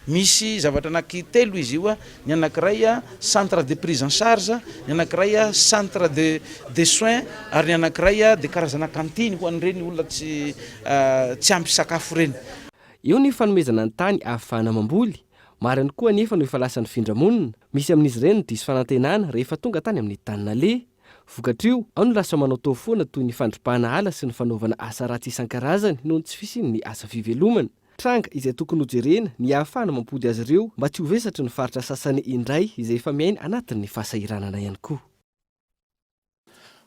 Misy zavatra anaky telo izy io, ny anakiray centre de prise en charge, ny anakiray centre de de soins ary ny anakiray dia karazana cantine ho an'ireny olona tsy tsy ampy sakafo ireny. Eo ny fanomezana ny tany ahafahana mamboly, Maro ihany koa anefa no efa lasa nifindra monina. Misy amin'izy ireny no diso fanantenana rehefa tonga tany amin'ny tany naleha. Vokatr'io, ao no lasa manao tao foana toy ny fandripahana ala sy ny fanaovana asa ratsy isan-karazany noho ny tsy fisian'ny asa fivelomana. Tranga izay tokony hojerena ny ahafahana mampody azy ireo mba tsy ho vesatry ny faritra sasany indray izay efa miaina anatin'ny fahasahiranana ihany koa.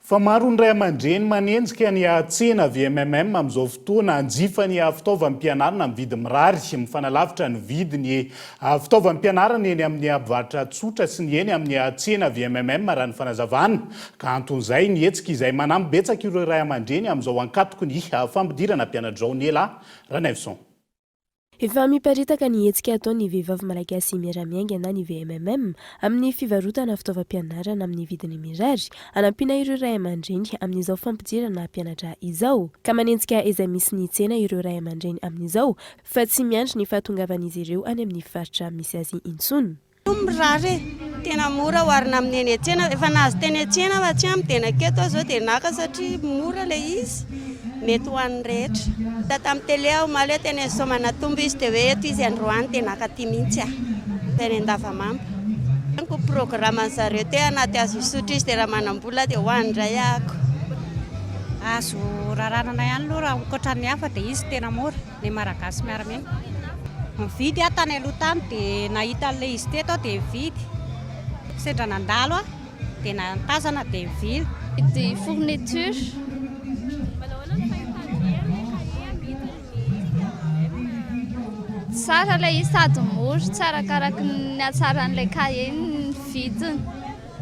Fa maro ny ray aman-dreny manenjika ny tsena VMMM amin'izao fotoana hanjifa ny fitaovam-pianarana amin'ny vidy mirary. Mifanalavitra ny vidin'ny fitaovam-pianarana eny amin'ny mpivarotra tsotra sy ny eny amin'ny tsena VMMM raha ny fanazavana. Ka anton'izay ny hetsika izay manampy betsaka ireo ray aman-dreny amin'izao ankatoky ny fampidirana mpianatra izao. Nela Ranaivoson. Efa miparitaka ny hetsika ataon'ny Vehivavy Malagasy Miara-Miainga na ny VMMM amin'ny fivarotana fitaovam-pianarana amin'ny vidiny mirary hanampiana ireo ray aman-dreny amin'izao fampidirana mpianatra izao. Ka manenjika izay misy ny tsena ireo ray aman-dreny amin'izao fa tsy miandry ny fahatongavan'izy ireo any amin'ny faritra misy azy intsony. Mirary e! Tena mora oharina amin'ny eny an-tsena, efa nahazo teny an-tsena fa tsy ampy dia naketo aho izao dia naka satria mora ilay izy, mety ho an'ny rehetra. Hita tamin'ny télé aho omaly hoe teny Soamanatombo izy dia hoe eto izy androany dia naka aty mihitsy aho, teny Andavamamba. Amiko programme zareo te anaty azo hisotro izy dia raha manam-bola dia ho any indray ahako. Azo raranana ihany aloha raha ankoatran'ny hafa dia izy tena mora. Ny Malagasy miara-miaina. Nividy aho tany aloha tany dia nahita an'ilay izy teto aho dia nividy. Sendra nandalo aho dia nitazana dia nivily. Mividy fourniture. Tsara ilay izy sady mora, tsy arakaraky ny hatsaran'ilay kahie ny vidiny.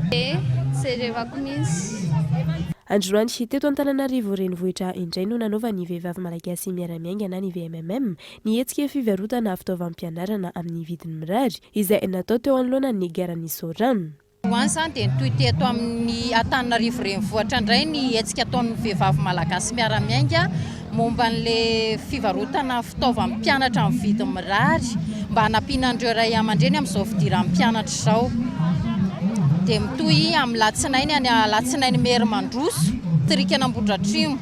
Dia jerevako mihitsy. Androany, teto Antananarivo renivohitra indray no nanaovan'ny Vehivavy Malagasy Miara-Miainga na ny VMMM ny hetsika fivarotana fitaovam-pianarana amin'ny vidiny mirary, izay natao teo anoloanan'ny garan'i Soarano. Androany izany dia nitohy teto amin'ny Antananarivo renivohitra indray ny hetsika ataon'ny Vehivavy Malagasy Miara-Miainga momba an'ilay fivarotana fitaovan'ny mpianatra amin'ny vidiny mirary mba hanampiana an'ireo ray aman-dreny amin'izao fidiran'ny mpianatra izao. Dia mitohy amin'ny latsinainy any Alatsinainy Merimandroso, distrikan'Ambohidratrimo.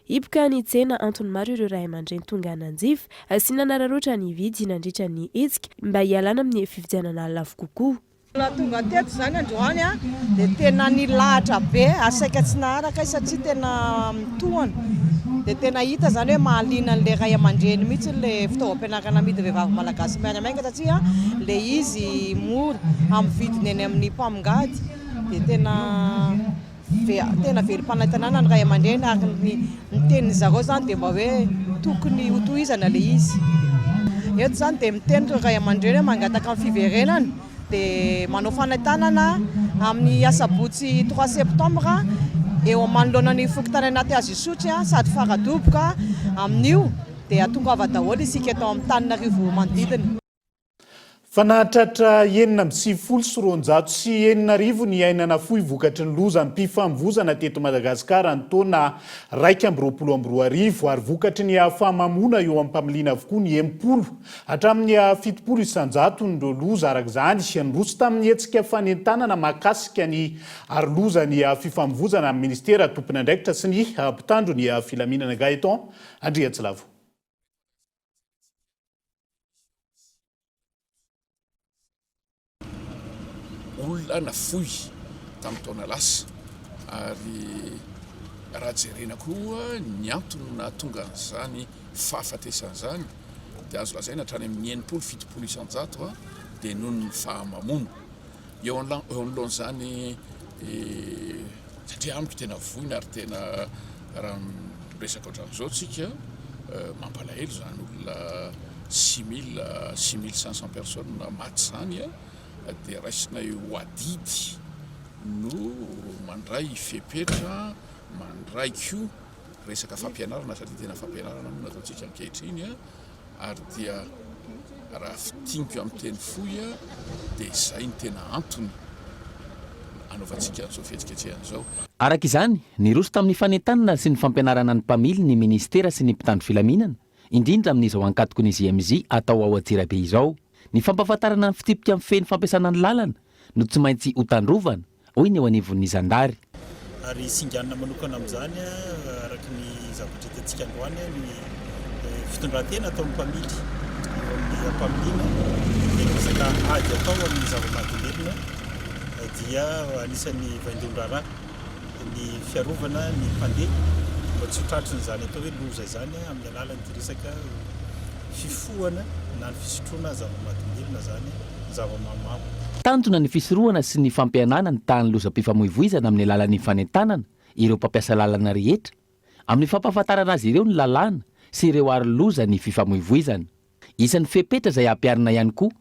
Hipoka ny tsena antony maro ireo ray aman-dreny tonga nanjifa sy nanararaotra nividy nandritra ny hetsika mba hialana amin'ny fividianana lafo kokoa. Tonga teto izany androany dia tena nilahatra be ary saika tsy naharaka ahy satria tena mitohana. Dia tena hita izany hoe mahaliana an'ilay ray aman-dreny mihitsy ilay fitaovam-pianarana amidy vehivavy malagasy miara-miainga satria ilay izy mora amin'ny vidiny eny amin'ny mpamongady dia tena Tena velom-panantenana ny ray aman-dreny ary ny ny tenin'ny zareo izany dia mba hoe tokony hotohizana ilay izy. Eto izany dia miteny ireo ray aman-dreny hoe mangataka ny fiverenana dia manao fanentanana amin'ny asabotsy trois septembre eo manoloana ny fokontany anaty hazo Isotry sady Faradoboka amin'io dia tongava daholo isika eto Antananarivo manodidina. Fa nahatratra 6296 ny aina nafoy vokatry ny lozam-pifamoivozana teto Madagasikara ny taona 2021 ary vokatry ny fahamamoana eo am-pamiliana avokoa ny 60 hatramin'ny 70 isan-jaton'ireo loza araka izany. Niroso tamin'ny hetsika fanentanana mahakasika ny aroloza ny fifamoivozana ny minisitera tompon'andraikitra sy ny mpitandro ny filaminana Gaëtan Andriantsilavo. Olona nafoy tamin'ny taona lasa ary Raha jerena koa ny antony nahatonga an'izany fahafatesana izany dia azo lazaina hatrany amin'ny 60, 70 isan-jato dia noho ny fahamamoana. Eo anoloan'izany satria amiko tena voina ary tena raha miresaka ohatran'izao tsika mampalahelo izany olona 6000, 6500 personnes maty izany dia raisina ho adidy no mandray fepetra, mandray koa resaka fampianarana satria tena fampianarana moa no ataontsika ankehitriny ary dia raha fintiniko amin'ny teny fohy dia izay no tena antony anaovantsika an'izao fihetsiketsehana izao. Araka izany, niroso tamin'ny fanentanana sy ny fampianarana ny mpamily ny minisitera sy ny mpitandro filaminana, indrindra amin'izao ankatoky ny JMJ atao ao Antsirabe izao. Ny fampahafantarana ny fitsipika mifehy ny fampiasana ny lalana no tsy maintsy hotandrovana, hoy ny eo anivon'ny zandary. Ary singanina manokana amin'izany, araka ny zavatra hitantsika androany, ny fitondran-tena ataon'ny mpamily eo amin'ny mpamiliana, dia ny resaka ady atao amin'ny zava-mahadomelina dia anisan'ny vaindohan-draharaha ny fiarovana ny mpandeha mba tsy ho tratrin'izany atao hoe loza izany amin'ny alalan'ity resaka fifohana na ny fisotroana zava-mahadomelina izany. zava-mahamamo. Tanjona ny fisorohana sy ny fampihenana ny tahan'ny lozam-pifamoivoizana amin'ny alalan'ny fanentanana ireo mpampiasa lalana rehetra, amin'ny fampahafantarana azy ireo ny lalàna sy ireo aro loza ny fifamoivoizana. Isan'ny fepetra izay hampiharina ihany koa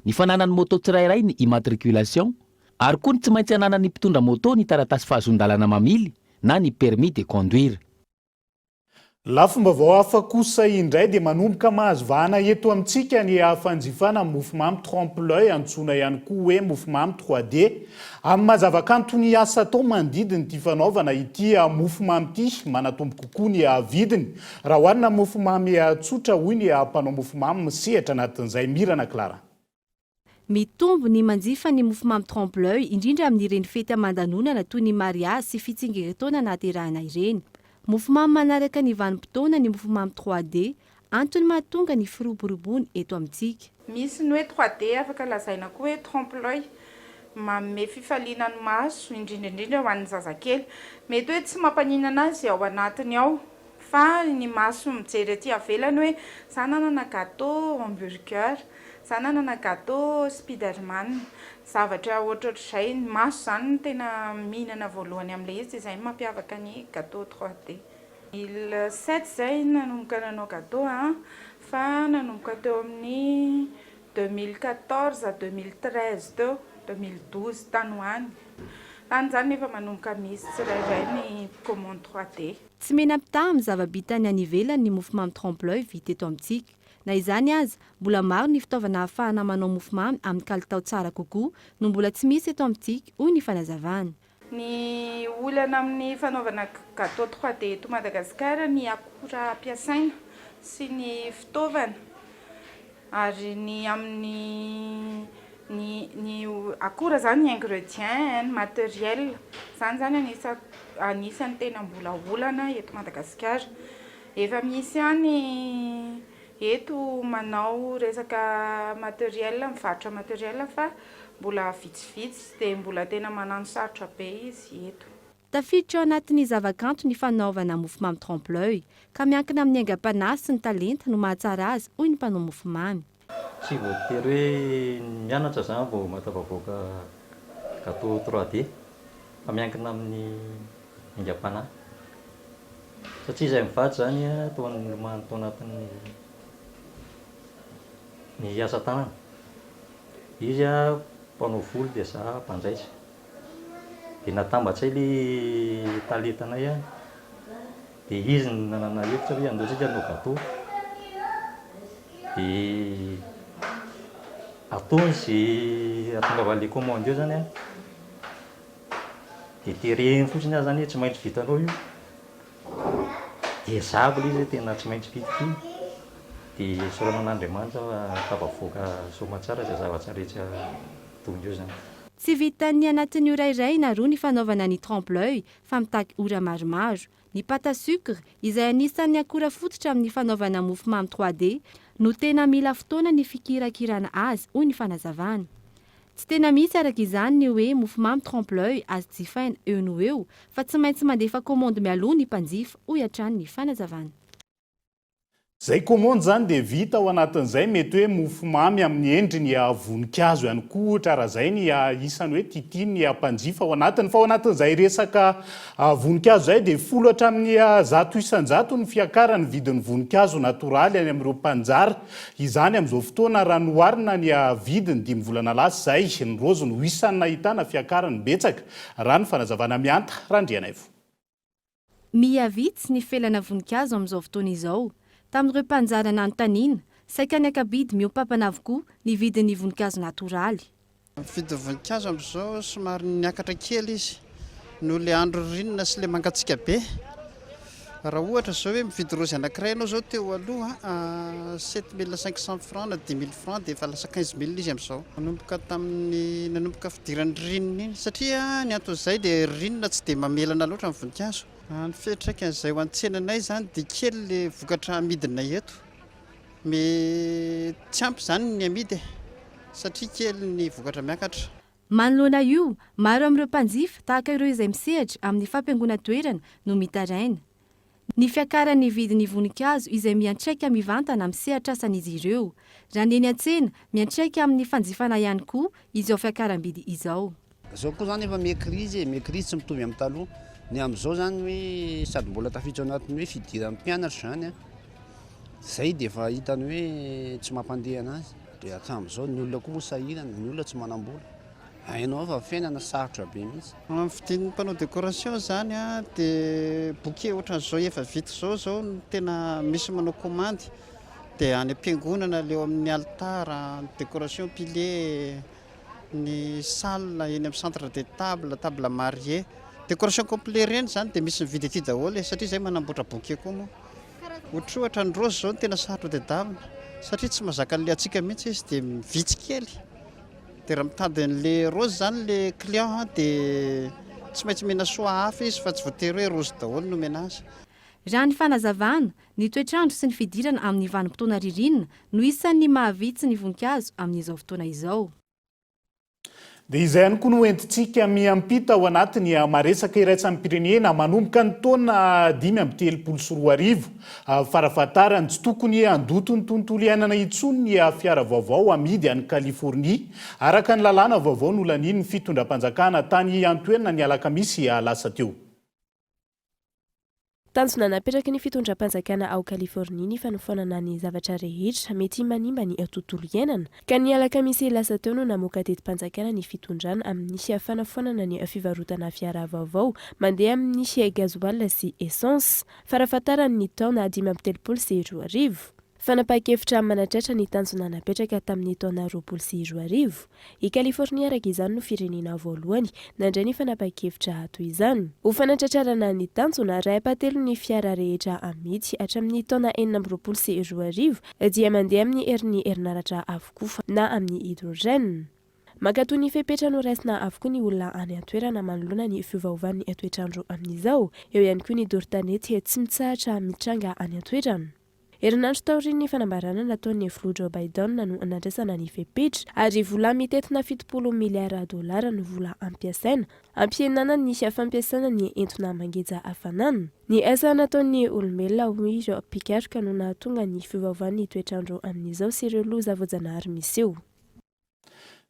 ny fananan'ny moto tsirairay ny immatriculation ary koa ny tsy maintsy ananan'ny mpitondra moto ny taratasy fahazoan-dalana mamily na ny permis de conduire. Lafim-baovao hafa kosa indray dia manomboka mahazo vahana eto amintsika ny fanjifana mofomamy trompe l'oeil antsoina ihany koa hoe mofomamy 3D. Amin'ny maha zava-kanto ny asa atao manodidina ity fanaovana ity mofomamy ity, manatombo kokoa ny vidiny raha oharina amin'ny mofomamy tsotra hoy ny mpanao mofomamy misehatra anatin'izay. Mirana Clara. Mitombo ny manjifa ny mofomamy trompe-l'oeil, indrindra amin'ireny fety aman-danonana toy ny mariazy sy fitsingerin-taona nahaterahana ireny. Mofomamy manaraka ny vanim-potoana ny mofomamy 3D, antony mahatonga ny firoborobony eto amintsika. Misy ny hoe 3D afaka lazaina koa hoe trompe-l'oeil, manome fifaliana ny maso, indrindra indrindra ho an'ny zazakely. Mety hoe tsy mampaninana azy ao anatiny ao Fa ny maso mijery aty avelany hoe za nanana gateau hamburger, za nanana gateau spiderman, zavatra ohatrohatr'izay, ny maso zany no tena mihinana voalohany amin'ilay izy dia izay no mampiavaka ny gateau 3D. 2007 zay nanomboka nanao gateau an, fa nanomboka teo amin'ny 2014, 2013 teo, 2012 tany ho any, tany zany efa manomboka misy tsirairay ny commande 3D. Tsy mena-pitaha amin'ny zava-bitan'ny any ivelany ny mofomamy trompe-l'oeil vita eto amintsika. Na izany aza, mbola maro ny fitaovana ahafahana manao mofomamy amin'ny kalitao tsara kokoa no mbola tsy misy eto amintsika, hoy ny fanazavana. Ny olana amin'ny fanaovana gâteau 3D eto Madagasikara ny akora ampiasaina sy ny fitaovana. Ary ny amin'ny ny ny akora zany, ny ingredient, ny materiel, zany zany anisa anisan'ny tena mbola olana eto Madagasikara. Efa misy ihany eto manao resaka materiel, mivarotra materiel fa mbola vitsivitsy dia mbola tena manano sarotra be izy eto. Tafiditra ao anatin'ny zavakanto ny fanaovana mofomamy trompe-l'oeil, ka miankina amin'ny aingam-panahy sy ny talenta no mahatsara azy, hoy ny mpanao mofomamy. Tsy voatery hoe mianatra izany vao mahatafavoaka gâteau 3D fa miankina amin'ny aingam-panahy. Satria izahay mivady izany toa nilomano tao anatin'ny ny asa tanana. Izy mpanao volo dia izaho mpanjaitra. Dia natambatray le talentanay an, dia izy no nanana hevitra hoe andao tsika hanao gateau, dia ataony ze ahatongavan'le commande eo zany an, dia tereny fotsiny aho zany hoe tsy maintsy vitanao io, dia ezahako le izy hoe tena tsy maintsy vita ity, dia isaorana an'Andriamanitra fa tafavoaka soamantsara izay zavatra rehetra tonga eo zany. Tsy vitan'ny anatin'ny ora iray na roa ny fanaovana ny trompe-l'oeil fa mitaky ora maromaro. Ny pâte à sucre, izay anisan'ny akora fototra amin'ny fanaovana mofomamy 3D, no tena mila fotoana ny fikirakirana azy, hoy ny fanazavana. Tsy tena misy araka izany ny hoe mofomamy trompe l'oeil azo jifaina eo noho eo fa tsy maintsy mandefa commande mialoha ny mpanjifa, hoy hatrany ny fanazavana. Izay commande izany dia vita ao anatin'izay mety hoe mofomamy amin'ny endriny voninkazo ihany koa ohatra raha izay ny isany hoe tiatian'ny mpanjifa ao anatiny. Fa ao anatin'izay resaka voninkazo izay dia 10 hatramin'ny 100% ny fiakaran'ny vidin'ny voninkazo natoraly any amin'ireo mpanjara izany amin'izao fotoana raha noharina ny vidiny dimy volana lasa izay. Ny raozy no isan'ny nahitana fiakarany betsaka raha ny fanazavana Mihanta Randrianaivo. Miha vitsy ny felana voninkazo amin'izao fotoana izao. Tamin'ireo mpanjara nanontaniana, saika niaka-bidy mihoa-pampana avokoa ny vidin'ny voninkazo natoraly. Ny vidin'ny voninkazo amin'izao somary niakatra kely izy noho ilay andro ririnina sy ilay mangatsiaka be. Raha ohatra izao hoe mividy raozy anankiray ianao izao teo aloha 7500 francs na 10000 francs dia efa lasa 15000 izy amin'izao. Nanomboka tamin'ny nanomboka fidiran'ny ririnina iny satria ny anton'izay dia ririnina tsy dia mamelana loatra ny voninkazo. Ny fiantraikan'izay ho an'ny tsenanay izany dia kely ilay vokatra amidinay eto. Me tsy ampy izany ny amidy e, satria kely ny vokatra miakatra. Manoloana io, maro amin'ireo mpanjifa, tahaka ireo izay misehatra amin'ny fampihaingoana toerana no mitaraina. Ny fiakaran'ny vidin'ny voninkazo izay miantraika mivantana amin'ny sehatr'asan'izy ireo. Raha ny eny an-tsena, miantraika amin'ny fanjifana ihany koa izao fiakaram-bidy izao. Zao koa zany efa miha krizy e, miha krizy tsy mitovy amin'ny taloha. Ny amin'izao zany hoe sady mbola tafiditra ao anatin'ny hoe fidiran'ny mpianatra zany an, zay dia efa hitany hoe tsy mampandeha anazy. Dia hatramin'izao ny olona koa moa sahirana, ny olona tsy manam-bola. Hainao fa fiainana sarotra be mihitsy. Ny fidin'ny mpanao décoration zany an, dia bouquet ohatran'izao efa vita izao zao no tena misy manao commande, dia any am-piangonana ilay eo amin'ny alitara, ny décoration pilier, ny salle eny amin'ny centre de table, table mariée, décoration complet ireny zany dia misy mividy aty daholo e, satria izay manamboatra bouquet koa moa. Ohatrohatra ny raozy izao no tena sarotra tadiavina satria tsy mahazaka an'ilay hatsiaka mihitsy izy dia vitsy kely. Dia raha mitady an'le rose zany le client dia tsy maintsy omena soa hafa izy fa tsy voatery hoe rose daholo no omena azy. Raha ny fanazavana, ny toetr'andro sy ny fidirana amin'ny vanim-potoana ririnina no isan'ny mahavitsy ny voninkazo amin'izao fotoana izao. Dia izay ihany koa no entintsika miampita ao anatin'ny maresaka iraisam-pirenena manomboka ny taona 2035. Farafahatarany, tsy tokony handoto ny tontolo iainana intsony ny fiara vaovao amidy any Californie, araka ny lalàna vaovao nolanian'ny fitondram-panjakana tany an-toerana ny alakamisy lasa teo. Tanjona napetraky ny fitondram-panjakana ao Californie ny fanofanana ny zavatra rehetra mety manimba ny tontolo iainana, ka ny alakamisy lasa teo no namoaka didim-panjakana ny fitondrana amin'ny fanafoanana ny fivarotana fiara vaovao mandeha amin'ny gasoil sy essence farafahatarany ny taona 2035. Fanapahan-kevitra manatratra ny tanjona napetraka tamin'ny taona 2020. I Californie araka izany no firenena voalohany nandray ny fanapahan-kevitra toy izany. Ho fanatratrarana ny tanjona, iray ampahatelon'ny fiara rehetra amidy hatramin'ny taona 2026 dia mandeha amin'ny herin'ny herinaratra avokoa na amin'ny hydrogène. Mankatò ny fepetra noraisina avokoa ny olona any an-toerana manoloana ny fiovaovan'ny toetr'andro amin'izao. Eo ihany koa ny doro tanety tsy mitsahatra mitranga any an-toerana. Herinandro taorian'ny fanambarana nataon'ny filoha Joe Biden no nandraisana ny fepetra, ary vola mitentina 70 miliara dolara no vola ampiasaina hampihenana ny fampiasana ny entona mangeja hafanana. Ny asa nataon'ny olombelona, hoy ireo mpikaroka, no nahatonga ny fiovaovan'ny toetr'andro amin'izao sy ireo loza voajanahary miseho.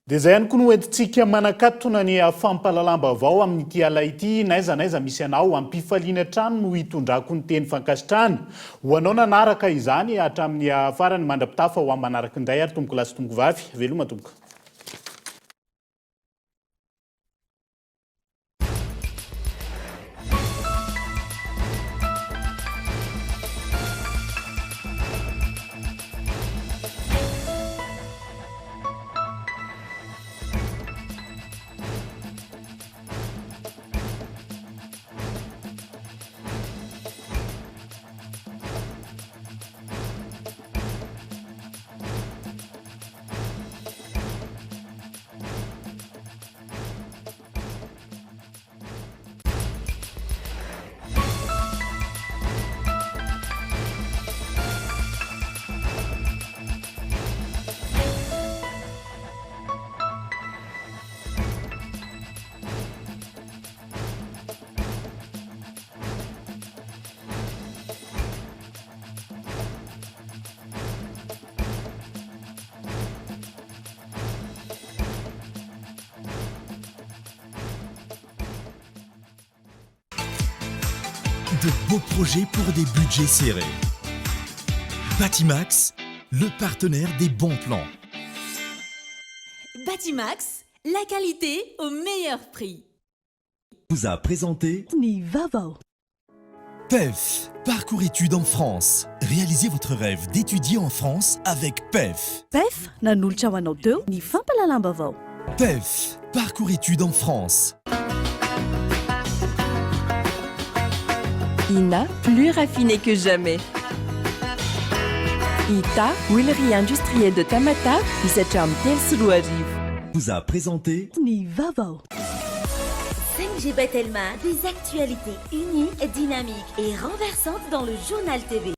Dia izay ihany koa no entintsika manakatona ny fampahalalam-baovao amin'ity ala ity, n'aiza n'aiza misy anao, am-pifaliana hatrany no hitondrako ny teny fankasitrahana ho anao nanaraka izany hatramin'ny farany, mandra-pitafa ho amin'ny manaraka indray ary tompokolahy sy tompokovavy, veloma tompoko. De beaux projets pour des budgets serrés. Batimax, le partenaire des bons plans. Batimax, la qualité au meilleur prix. Vous a présenté Ny vaovao. PEF, parcours études en France. Réalisez votre rêve d'étudier en France avec PEF. PEF, nanolotra ho anao teo ny fampahalalam-baovao. PEF, parcours études en France. Ina, plus raffiné que jamais. Ita, huilerie industrielle de Tamatave, isatramy 2003. Vous a présenté Ny vaovao. 5G Batelma, des actualités uniques, dynamiques et renversantes dans le journal TV.